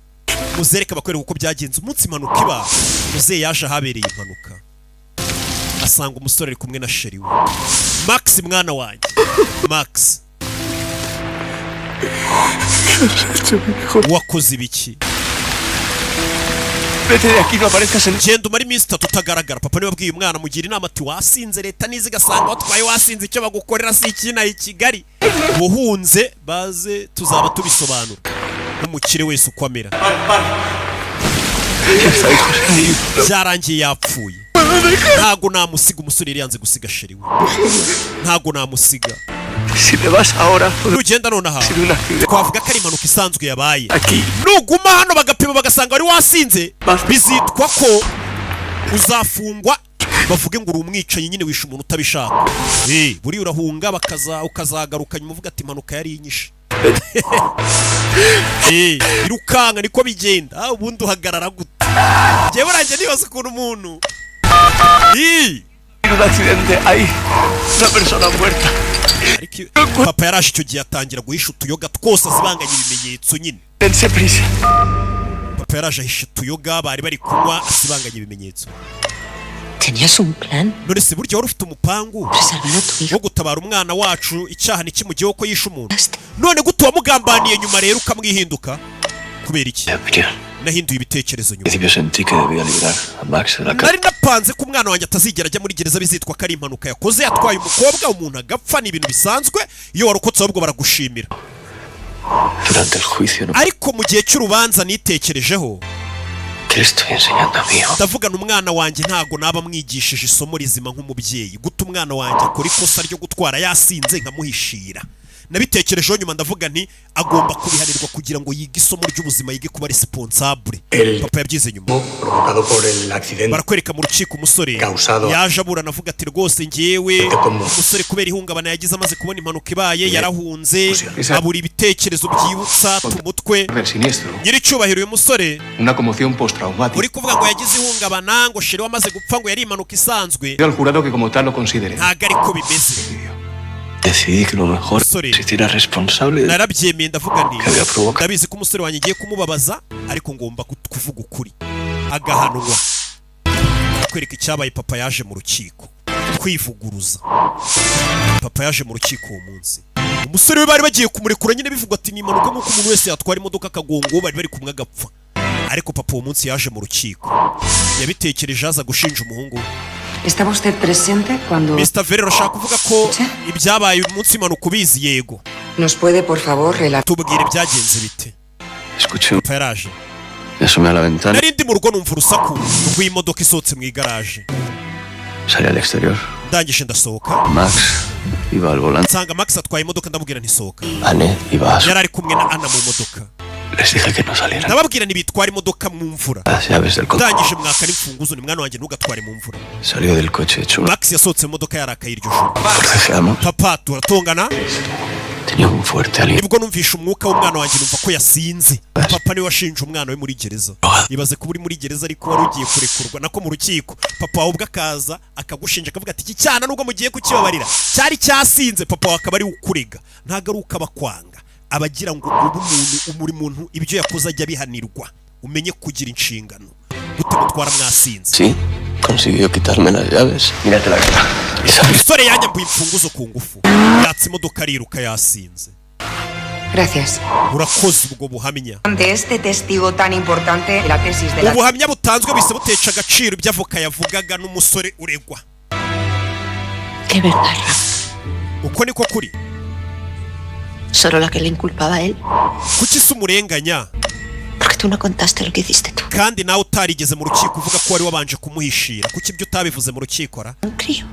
muzereka bakwereka uko byagenze. Umunsi impanuka iba, muzehe yaje ahabereye impanuka, asanga umusore ari kumwe na chéri we. Max, mwana wanjye, Max, wakoze ibiki? Vete de aquí, no aparezcas en. Genda umare iminsi 3 utagaragara. Papa niwe wabwiye umwana, amugira inama ati wasinze, leta niza igasanga watwaye wasinze, icyo bagukorera si ikina i Kigali. Ubuhunze baze tuzaba tubisobanura nk'umukire wese uko amera. Byarangiye yapfuye, ntago namusiga. Umusore yari yanze gusiga chéri we, ntago namusiga. Si te vas ahora, Nugenda nonaha, sido un accidente. twavuga ko ari impanuka isanzwe yabaye. Aquí. Nuguma hano bagapima bagasanga wari wasinze, bizitwa ko uzafungwa, bavuge ngo uri umwicanyi nyine, wishe umuntu utabishaka. Buriya urahunga bakaza, ukazagaruka nyuma uvuga ati impanuka yari inyishe. Irukanka niko bigenda. Ah, ubundi uhagarara gute? Njyewe urangiye nibaza ukuntu umuntu Un accidente, hay una persona muerta. Ariko papa yaraje icyo gihe atangira guhisha utuyoga twose, azibanganya ibimenyetso nyine. Dense prisa. Papa yaraje ahisha utuyoga bari bari kunywa, asibanganya ibimenyetso. ¿Tenías un plan None se burya wari ufite umupangu para salvar a tu hijo? wo gutabara umwana wacu, icyaha ntikimugeho ko yishe umuntu? None gute wamugambaniye nyuma rero ukamwihinduka? Kubera iki? Opinión. Nahinduye ibitekerezo Al nyuma. principio sentí que debía liberar a Max de la cárcel. Nari napanze ko umwana wanjye atazigera ajya muri gereza, bizitwa ko ari impanuka yakoze, yatwaye umukobwa umuntu agapfa, ni ibintu bisanzwe, iyo warokotse ahubwo baragushimira. Durante el juicio no Ariko mu gihe cy'urubanza nitekerejeho. Que ¿Qué le estoy enseñando a mi hijo? Ndavugana umwana wanjye, ntago naba mwigishije isomo rizima nk'umubyeyi. Guta umwana wanjye akora ikosa ryo gutwara yasinze nkamuhishira, nabitekerejeho nyuma ndavuga nti agomba kubihanirwa kugira ngo yige isomo ry'ubuzima, yige kuba responsable. Papa yabyize nyuma. Provocado por el accidente Barakwereka mu rukiko umusore causado yaje aburana avuga ati: "Rwose ngewe umusore kubera ihungabana yagize amaze kubona impanuka ibaye yarahunze, abura ibitekerezo byibutsa umutwe." Del siniestro. Nyiricyubahiro, uyu musore Una conmoción postraumática. uri kuvuga ngo yagize ihungabana, ngo chéri wamaze gupfa, ngo yari impanuka isanzwe, Pido al jurado que como tal lo considere. ntabwo ariko bimeze. Decidí que lo mejor Sorry. se hiciera responsable de Narabyemeye, ndavuga nti que había provocado. ndabizi ko umusore wanjye ngiye kumubabaza, ariko ngomba kuvuga ukuri agahanwa. Kwereka icyabaye, papa yaje mu rukiko kwivuguruza. Papa yaje mu rukiko uwo munsi umusore we bari bagiye kumurekura nyine, bivugwa ati ni impanuka nk'uko umuntu wese yatwara imodoka akagonga uwo bari bari kumwe agapfa. Ariko papa uwo munsi yaje mu rukiko yabitekereje, aza gushinja umuhungu we. ¿Estaba usted presente cuando Mr. Ferrer, urashaka kuvuga ko ibyabaye uyu munsi impanuka ubizi? Yego. ¿Nos puede, por favor, relatar? Tubwire byagenze bite? Escuché. Papa yaraje. Me asomé a la ventana. Nari ndi mu rugo, numva urusaku rw'imodoka isohotse mu igaraje. Salí al exterior. Ndangije ndasohoka. Max iba al volante. Nsanga Max atwaye imodoka, ndamubwira ntisohoka. Anne iba a su. Yari ari kumwe na Anna mu modoka. Les dije que no salieran. Ndababwira ntibitwara imodoka mu mvura. Las llaves del coche. Ndangije mwaka n'imfunguzo, ni mwana wanjye, ntugatware mu mvura. Salió del coche hecho una. Max yasohotse mu modoka yarakaye iryo joro. Forcejeamos. Papa, turatongana. Tenía un fuerte aliento. Nibwo numvishe umwuka w'umwana wanjye, numva ko yasinze. Papa niwe washinje umwana we muri gereza. Ibaze kuba uri muri gereza ariko wari ugiye kurekurwa, nako mu rukiko, papa wawe ubwo akaza akagushinja, akavuga ati: "Iki cyana nubwo mugiye kukibabarira cyari cyasinze." Papa wawe akaba ari we ukurega. Ntabwo ari uko abakwanga, abagira ngo ube umuntu umuri muntu, ibyo yakoze ajya abihanirwa, umenye kugira inshingano. Gute mutwara mwasinze? Sí, consiguió quitarme las llaves. Mírate la cara. Y salió. Umusore yanyambuye imfunguzo ku ngufu, yatse imodoka ariruka yasinze. Gracias. Urakoze ubwo buhamya. Ante este testigo tan importante, la tesis de la Ubuhamya butanzwe bise buteca agaciro ibyo avoka yavugaga n'umusore uregwa. Qué verdad, Rafa. Uko niko kuri. Solo la que le inculpaba a él. Kuki se umurenganya? Porque tú no contaste lo que hiciste tú. Kandi nawe utarigeze mu rukiko uvuga ko wari wabanje kumuhishira, kuki ibyo utabivuze mu rukiko ra? Un crío.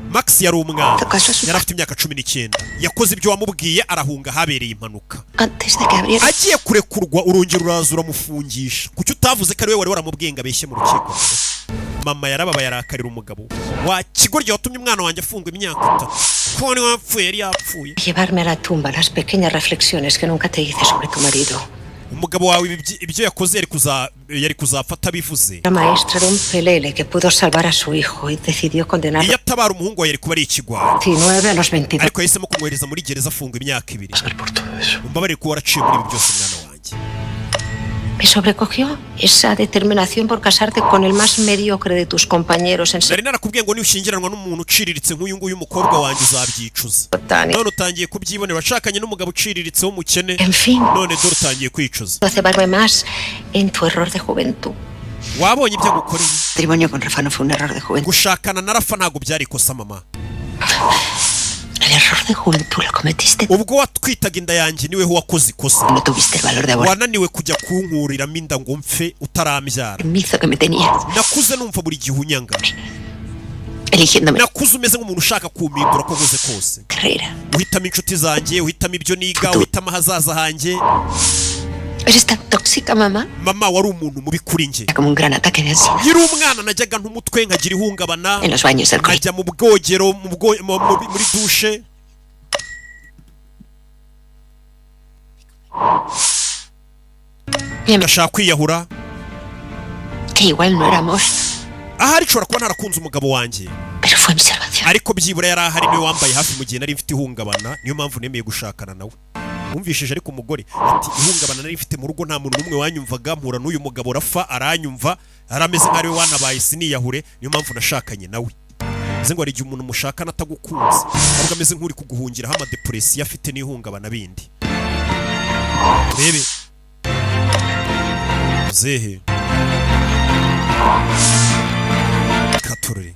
Max yari umwana, yari afite imyaka 19. Yakoze ibyo wamubwiye, arahunga ahabereye impanuka. Antes de que abriera. Agiye kurekurwa urongera uraza uramufungisha. Kuki utavuze ko ari we wari waramubwiye ngo abeshye mu rukiko? Mama yarababaye, arakarira umugabo: "Wa kigoryi watumye umwana wanjye afungwa imyaka 3, ko wari wapfuye, yari yapfuye." Llevarme a la tumba las pequeñas reflexiones que nunca te hice sobre tu marido. Umugabo wawe ibyo yakoze yari kuzapfa atabivuze. La maestra de un pelele que pudo salvar a su hijo y decidió condenarlo Iyo atabara umuhungu wawe yari kuba ari ikigwari. 19 a los 22. Ariko yahisemo kumwohereza muri gereza, afungwa imyaka 2. Umbabarire kuba waraciye muri ibi byose, mwana wanjye. Me sobrecogió esa determinación por casarte con el más mediocre de tus compañeros en Nari narakubwiye ngo nushyingiranwa n'umuntu uciriritse nk'uyu nguyu, umukobwa wanjye, uzabyicuza. None utangiye kubyibonera, washakanye n'umugabo uciriritse w'umukene, none dore utangiye kwicuza. Cebarme más en tu error de juventud. Wabonye ibyo agukoreye? Matrimonio con Rafa no fue un error de juventud. Gushakana na Rafa ntabwo byari ikosa, mama. El error de juventud lo cometiste. Ubwo watwitaga inda yanjye niwe wakoze ikosa. No tuviste el valor de abortar. Wananiwe kujya kunkuriramo inda ngo mpfe utarambyara. Permiso que me tenías. Nakuze numva buri gihe unyanga. Eligiéndome. Nakuze umeze nk'umuntu ushaka kumpindura ko nkuze kose. Carrera. Uhitamo inshuti zanjye, uhitamo ibyo niga, uhitamo ahazaza hanjye. Eres tan tóxica, mamá. Mama, wari umuntu mubi kuri njye. Como un gran ataque de ansiedad. Nkiri umwana najyaga ntumutwe, nkagira ihungabana. En los baños del colegio. Nkajya mu bwogero, muri douche. Ndashaka kwiyahura. Que igual no era amor, Ahari nshobora kuba ntarakunze umugabo wanjye, pero fue mi salvación. ariko byibura yari ahari, niwe wambaye hafi mu gihe nari mfite ihungabana, niyo mpamvu nemeye gushakana nawe. Wumvishije? Ariko umugore ati: "Ihungabana nari mfite mu rugo, nta muntu n'umwe wanyumvaga, mpura n'uyu mugabo Rafa aranyumva, yari ameze nk'aho ariwe wanabaye siniyahure, niyo mpamvu nashakanye nawe." Bivuze ngo hari igihe umuntu mushakana atagukunze, ahubwo ameze nk'uri kuguhungiraho amadepression afite n'ihungabana bindi. Rebe muzehe katurore,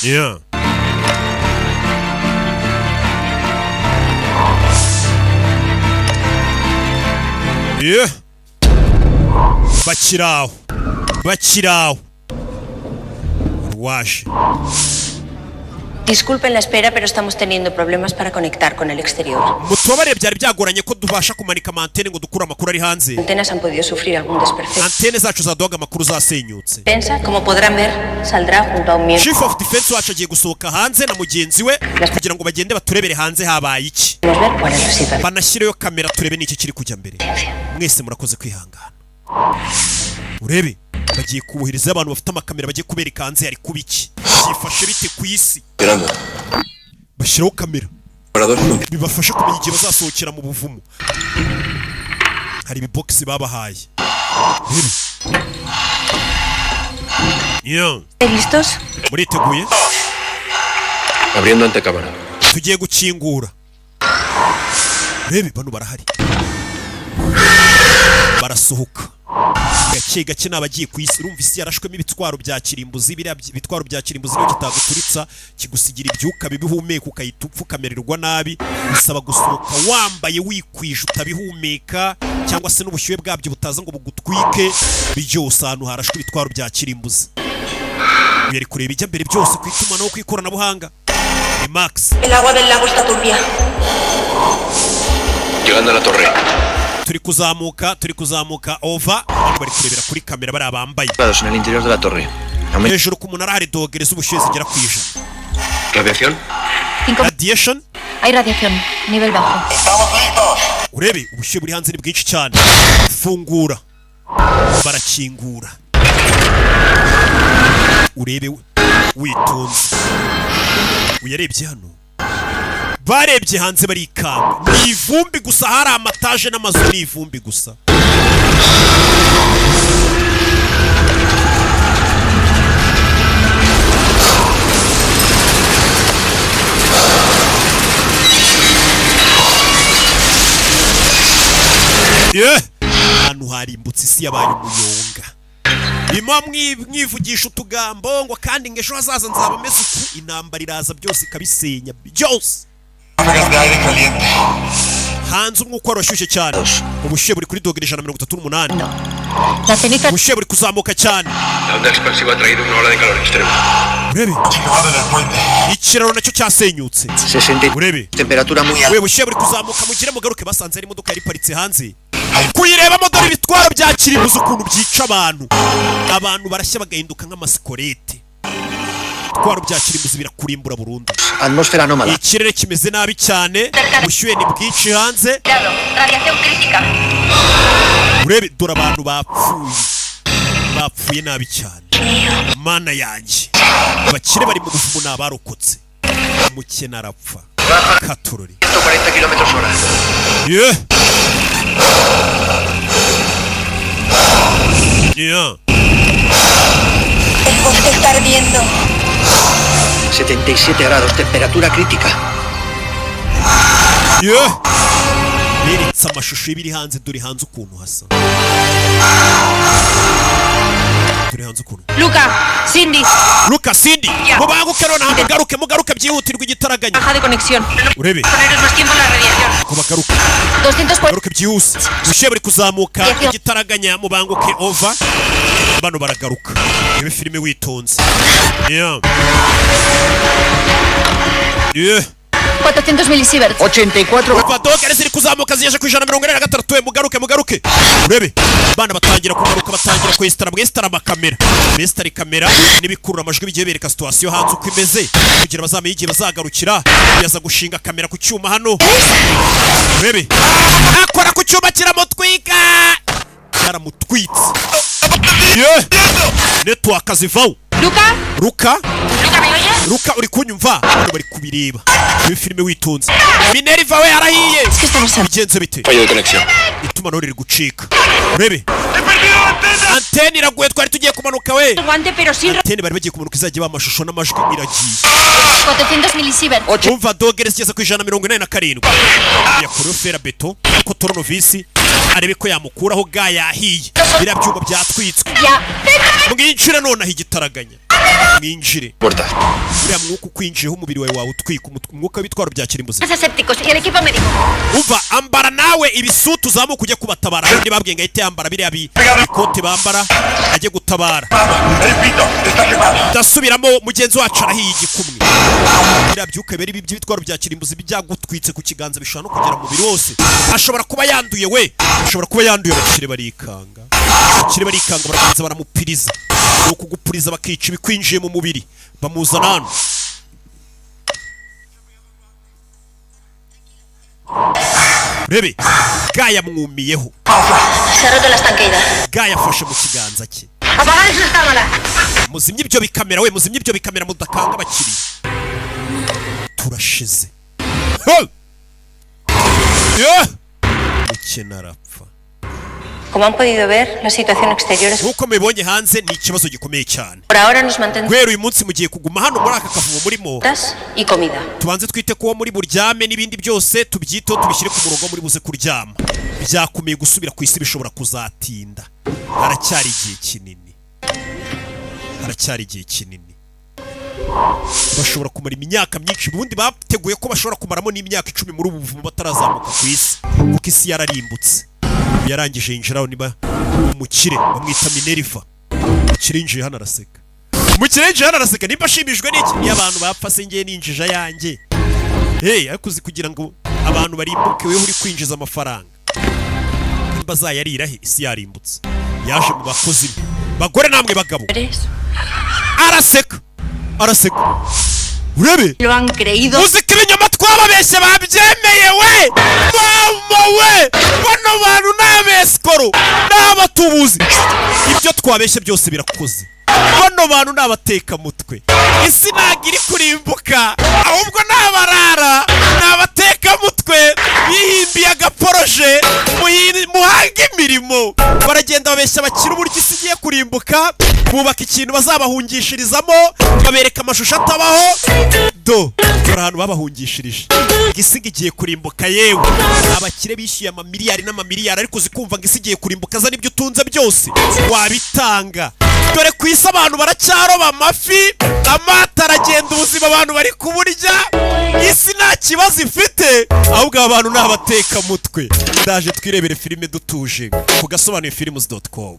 yeah. Yeah. Bakiraho, bakiraho, waje. Disculpen la espera, pero estamos teniendo problemas para conectar con el exterior. Mutubabarire, byari byagoranye ko tubasha kumanika amantene ngo dukure amakuru ari hanze. Antenas han podido sufrir algún desperfecto. Antene zacu zaduhaga amakuru zasenyutse. Defensa, como podrán ver, saldrá junto a un miembro. Chief of Defense wacu agiye gusohoka hanze na mugenzi we kugira ngo bagende baturebere hanze habaye iki. Podemos ver cuál es la situación. Banashyireyo kamera turebe n'iki kiri kujya mbere. Mwese murakoze kwihangana. Urebe, bagiye kubohereza abantu bafite amakamera, bagiye kubereka hanze hari kuba iki, byifashe bite ku isi. Bashyiraho kamera bibafasha kumenya igihe bazasohokera mu buvumo. Hari ibibogisi babahaye. Urebe. Yeah. ¿Listos? Muriteguye? Abriendo antecámara. Tugiye gukingura. Urebe, bano barahari, barasohoka gake gake, ni abagiye ku isi. Urumva, isi yarashwemo ibitwaro bya kirimbuzi. Biriya bitwaro bya kirimbuzi niyo kitaguturitsa kigusigira ibyuka bibi uhumeka, ukahita upfa, ukamererwa nabi. Bisaba gusohoka wambaye wikwije, utabihumeka, cyangwa se n'ubushyuhe bwabyo butaza ngo bugutwike byose. Ahantu harashwe ibitwaro bya kirimbuzi. Uyu ari kureba ijya mbere byose ku itumanaho, ku ikoranabuhanga, ni Max. El agua del lago está turbia. Llegando a la torre. Turi kuzamuka, turi kuzamuka, over. Hano bari kurebera kuri kamera bariya bambaye. Grados en el interior de la torre. Hejuru ku munara hari dogere z'ubushyuhe zigera ku 100. Radiación. Cinco. Radiation. Hay radiación. Nivel bajo. Urebe, ubushyuhe buri hanze ni bwinshi cyane. Fungura, barakingura. Urebe witonze. Uyarebye hano, barebye hanze barikanga, ni ivumbi gusa. Hari amataje n'amazu, ni ivumbi gusa. Yeah! Ahantu harimbutse, isi yabaye umuyonga. Bima mwivugisha utugambo ngo kandi ngo ejo hazaza nzaba meze uku, intambara iraza byose ikabisenya byose. Hanze umwuka warashyushye cyane, ubushyuhe buri kuri dogere 138. La ceniza. Ubushyuhe buri kuzamuka cyane. La onda expansiva ha traído una ola de calor extrema. Urebe, ikiraro nacyo cyasenyutse. Urebe. Temperatura muy alta. We, bushyuhe buri kuzamuka, mugire mugaruke. Basanze hari imodoka yari iparitse hanze, kuyirebamo dore ibitwaro bya kirimbuzi ukuntu byica abantu. Abantu barashya bagahinduka nk'amasikorete. Ibitwaro bya kirimbuzi birakurimbura burundu. Atmósfera anómala. Ikirere kimeze nabi cyane, ubushyuhe ni bwinshi hanze. Radiación crítica. Urebe, dore abantu bapfuye, bapfuye nabi cyane. Mana yanjye, abakire bari mu buvumo ni abarokotse, umukene arapfa katurori. 140 kilómetros hora. Yeah. El bosque está ardiendo. 77 grados, temperatura crítica. Yeah. Beretse amashusho y'ibiri hanze. Dore hanze ukuntu hasa, dore hanze ukuntu. Luca, Cindy. Luka, Cindy, mubanguke nonaha, mugaruke, mugaruke byihutirwa igitaraganya. Baja de conexión. Urebe. Poneros más tiempo en la radiación. Ko bagaruka. 240. Mugaruke byihuse, ubushyuhe buri kuzamuka igitaraganya, mubanguke, over. Bano baragaruka. Rebe filime witonze. Yeah. 400 milisieverts. 84. Umva, dogere ziri kuzamuka, zigeje ku 143. We, mugaruke, mugaruke. Urebe, abana batangira kugaruka, batangira kwesitara, mwesitara amakamera, besitara kamera n'ibikurura amajwi bigiye bereka situation hanze uko imeze, kugira bazamenye igihe bazagarukira. Yaza gushinga kamera ku cyuma hano. Urebe, akora ku cyuma kiramutwika, cyaramutwitse. Yeah. Network zivaho. Luca. Luka. Luca, ¿me oyes? Luka, uri kunyumva? Hano bari kubireba muri filime witonze. Minerva we, yarahiye. Bigenze bite? Fallo de conexión. Itumanaho riri gucika. Urebe, antene iraguye, twari tugiye kumanuka we. Guante, pero sin. Antene bari bagiye kumanuka izajya iba amashusho n'amajwi iragiye. 400 milisieverts. Umva, dogere zigeze ku 187. Yakureho fera beto ko toronovisi, arebe ko yamukuraho ga yahiye. Biriya byuma byatwitswe. Ya. Mwinjire nonaha igitaraganya. Mwinjire. Puerta. Uriya mwuka ukwinjiyeho, umubiri wawe wawe utwika, umwuka w'ibitwaro bya kirimbuzi. Asépticos y el equipo médico. Umva, ambara nawe ibisutu, uzamuka ujye kubatabara. Undi babwiye ngo ahite yambara biriya bikote bambara ajye gutabara. Ndasubiramo, mugenzi wacu arahiye igikumwe. Biriya byuka biri by'ibitwaro bya kirimbuzi byagutwitse ku kiganza, bishobora no kugera mu mubiri wose. Ashobora kuba yanduye we, ashobora kuba yanduye. Abakire barikanga, abakire barikanga, barabanza baramupiriza. Ni ukugupuriza bakica ibikwinjiye mu mubiri. Bamuzana hano. Rebe gayamwumiyeho. Se ha roto la estanqueidad. Gayafashe mu kiganza cye. ¡Apagar esas cámaras! Muzimye ibyo bikamera we, muzimye ibyo bikamera, mudakanga abakiriya. Turashize. Hey! Yeah! Umukene arapfa. Como han podido ver, la situación exterior es... Nk'uko mubibonye hanze, ni ikibazo gikomeye cyane. Por ahora nos mantendremos Guhera uyu munsi mugiye kuguma hano muri aka kavumo murimo. y comida. Tubanze twite kuwo muri buryame, n'ibindi byose tubyiteho, tubishyire ku murongo muri buze kuryama. Byakomeye, gusubira ku isi bishobora kuzatinda, haracyari igihe kinini, haracyari igihe kinini. Bashobora kumara imyaka myinshi. Ubundi bateguye ko bashobora kumaramo n'imyaka 10 muri ubu buvumo batarazamuka ku isi, kuko isi yararimbutse. Yarangije yinjiraho. Niba umukire bamwita Minerva, umukire yinjiye hano araseka. Umukire yinjiye hano araseka. Nimba ashimishijwe n'iki? Niyo abantu bapfa se, ngiye ninjija yanjye. Hey, ariko uzi kugira ngo abantu barimbuke wewe uri kwinjiza amafaranga, nimba azayarira he isi yarimbutse? Yaje mu bakozi be, bagore namwe bagabo. Araseka, araseka, urebe. Lo han creído. Uzi ko ibinyoma twababeshye babyemeye we? Mama we, bano bantu ni abesikoro, ni abatubuzi. Ibyo twabeshye byose birakoze. Bano bantu ni abatekamutwe. Isi ntabwo iri kurimbuka, ahubwo ni abarara, ni abatekamutwe bihimbiye agaporoje. Muhange imirimo. Baragenda babeshya abakire uburyo isi igiye kurimbuka, bubaka ikintu bazabahungishirizamo, babereka amashusho atabaho. Do dore ahantu babahungishirije ngo isi ngo igiye kurimbuka. Yewe, abakire bishyuye amamiliyari n'amamiliyari, ariko uzi kumva ngo isi igiye kurimbuka, aza n'ibyo utunze byose wabitanga. Dore ku isi abantu baracyaroba amafi, amata aragenda, ubuzima abantu bari kuburya, isi nta kibazo ifite, ahubwo aba bantu ni abatekamutwe. Ndaje twirebere filime dutuje ku gasobanuye films.com.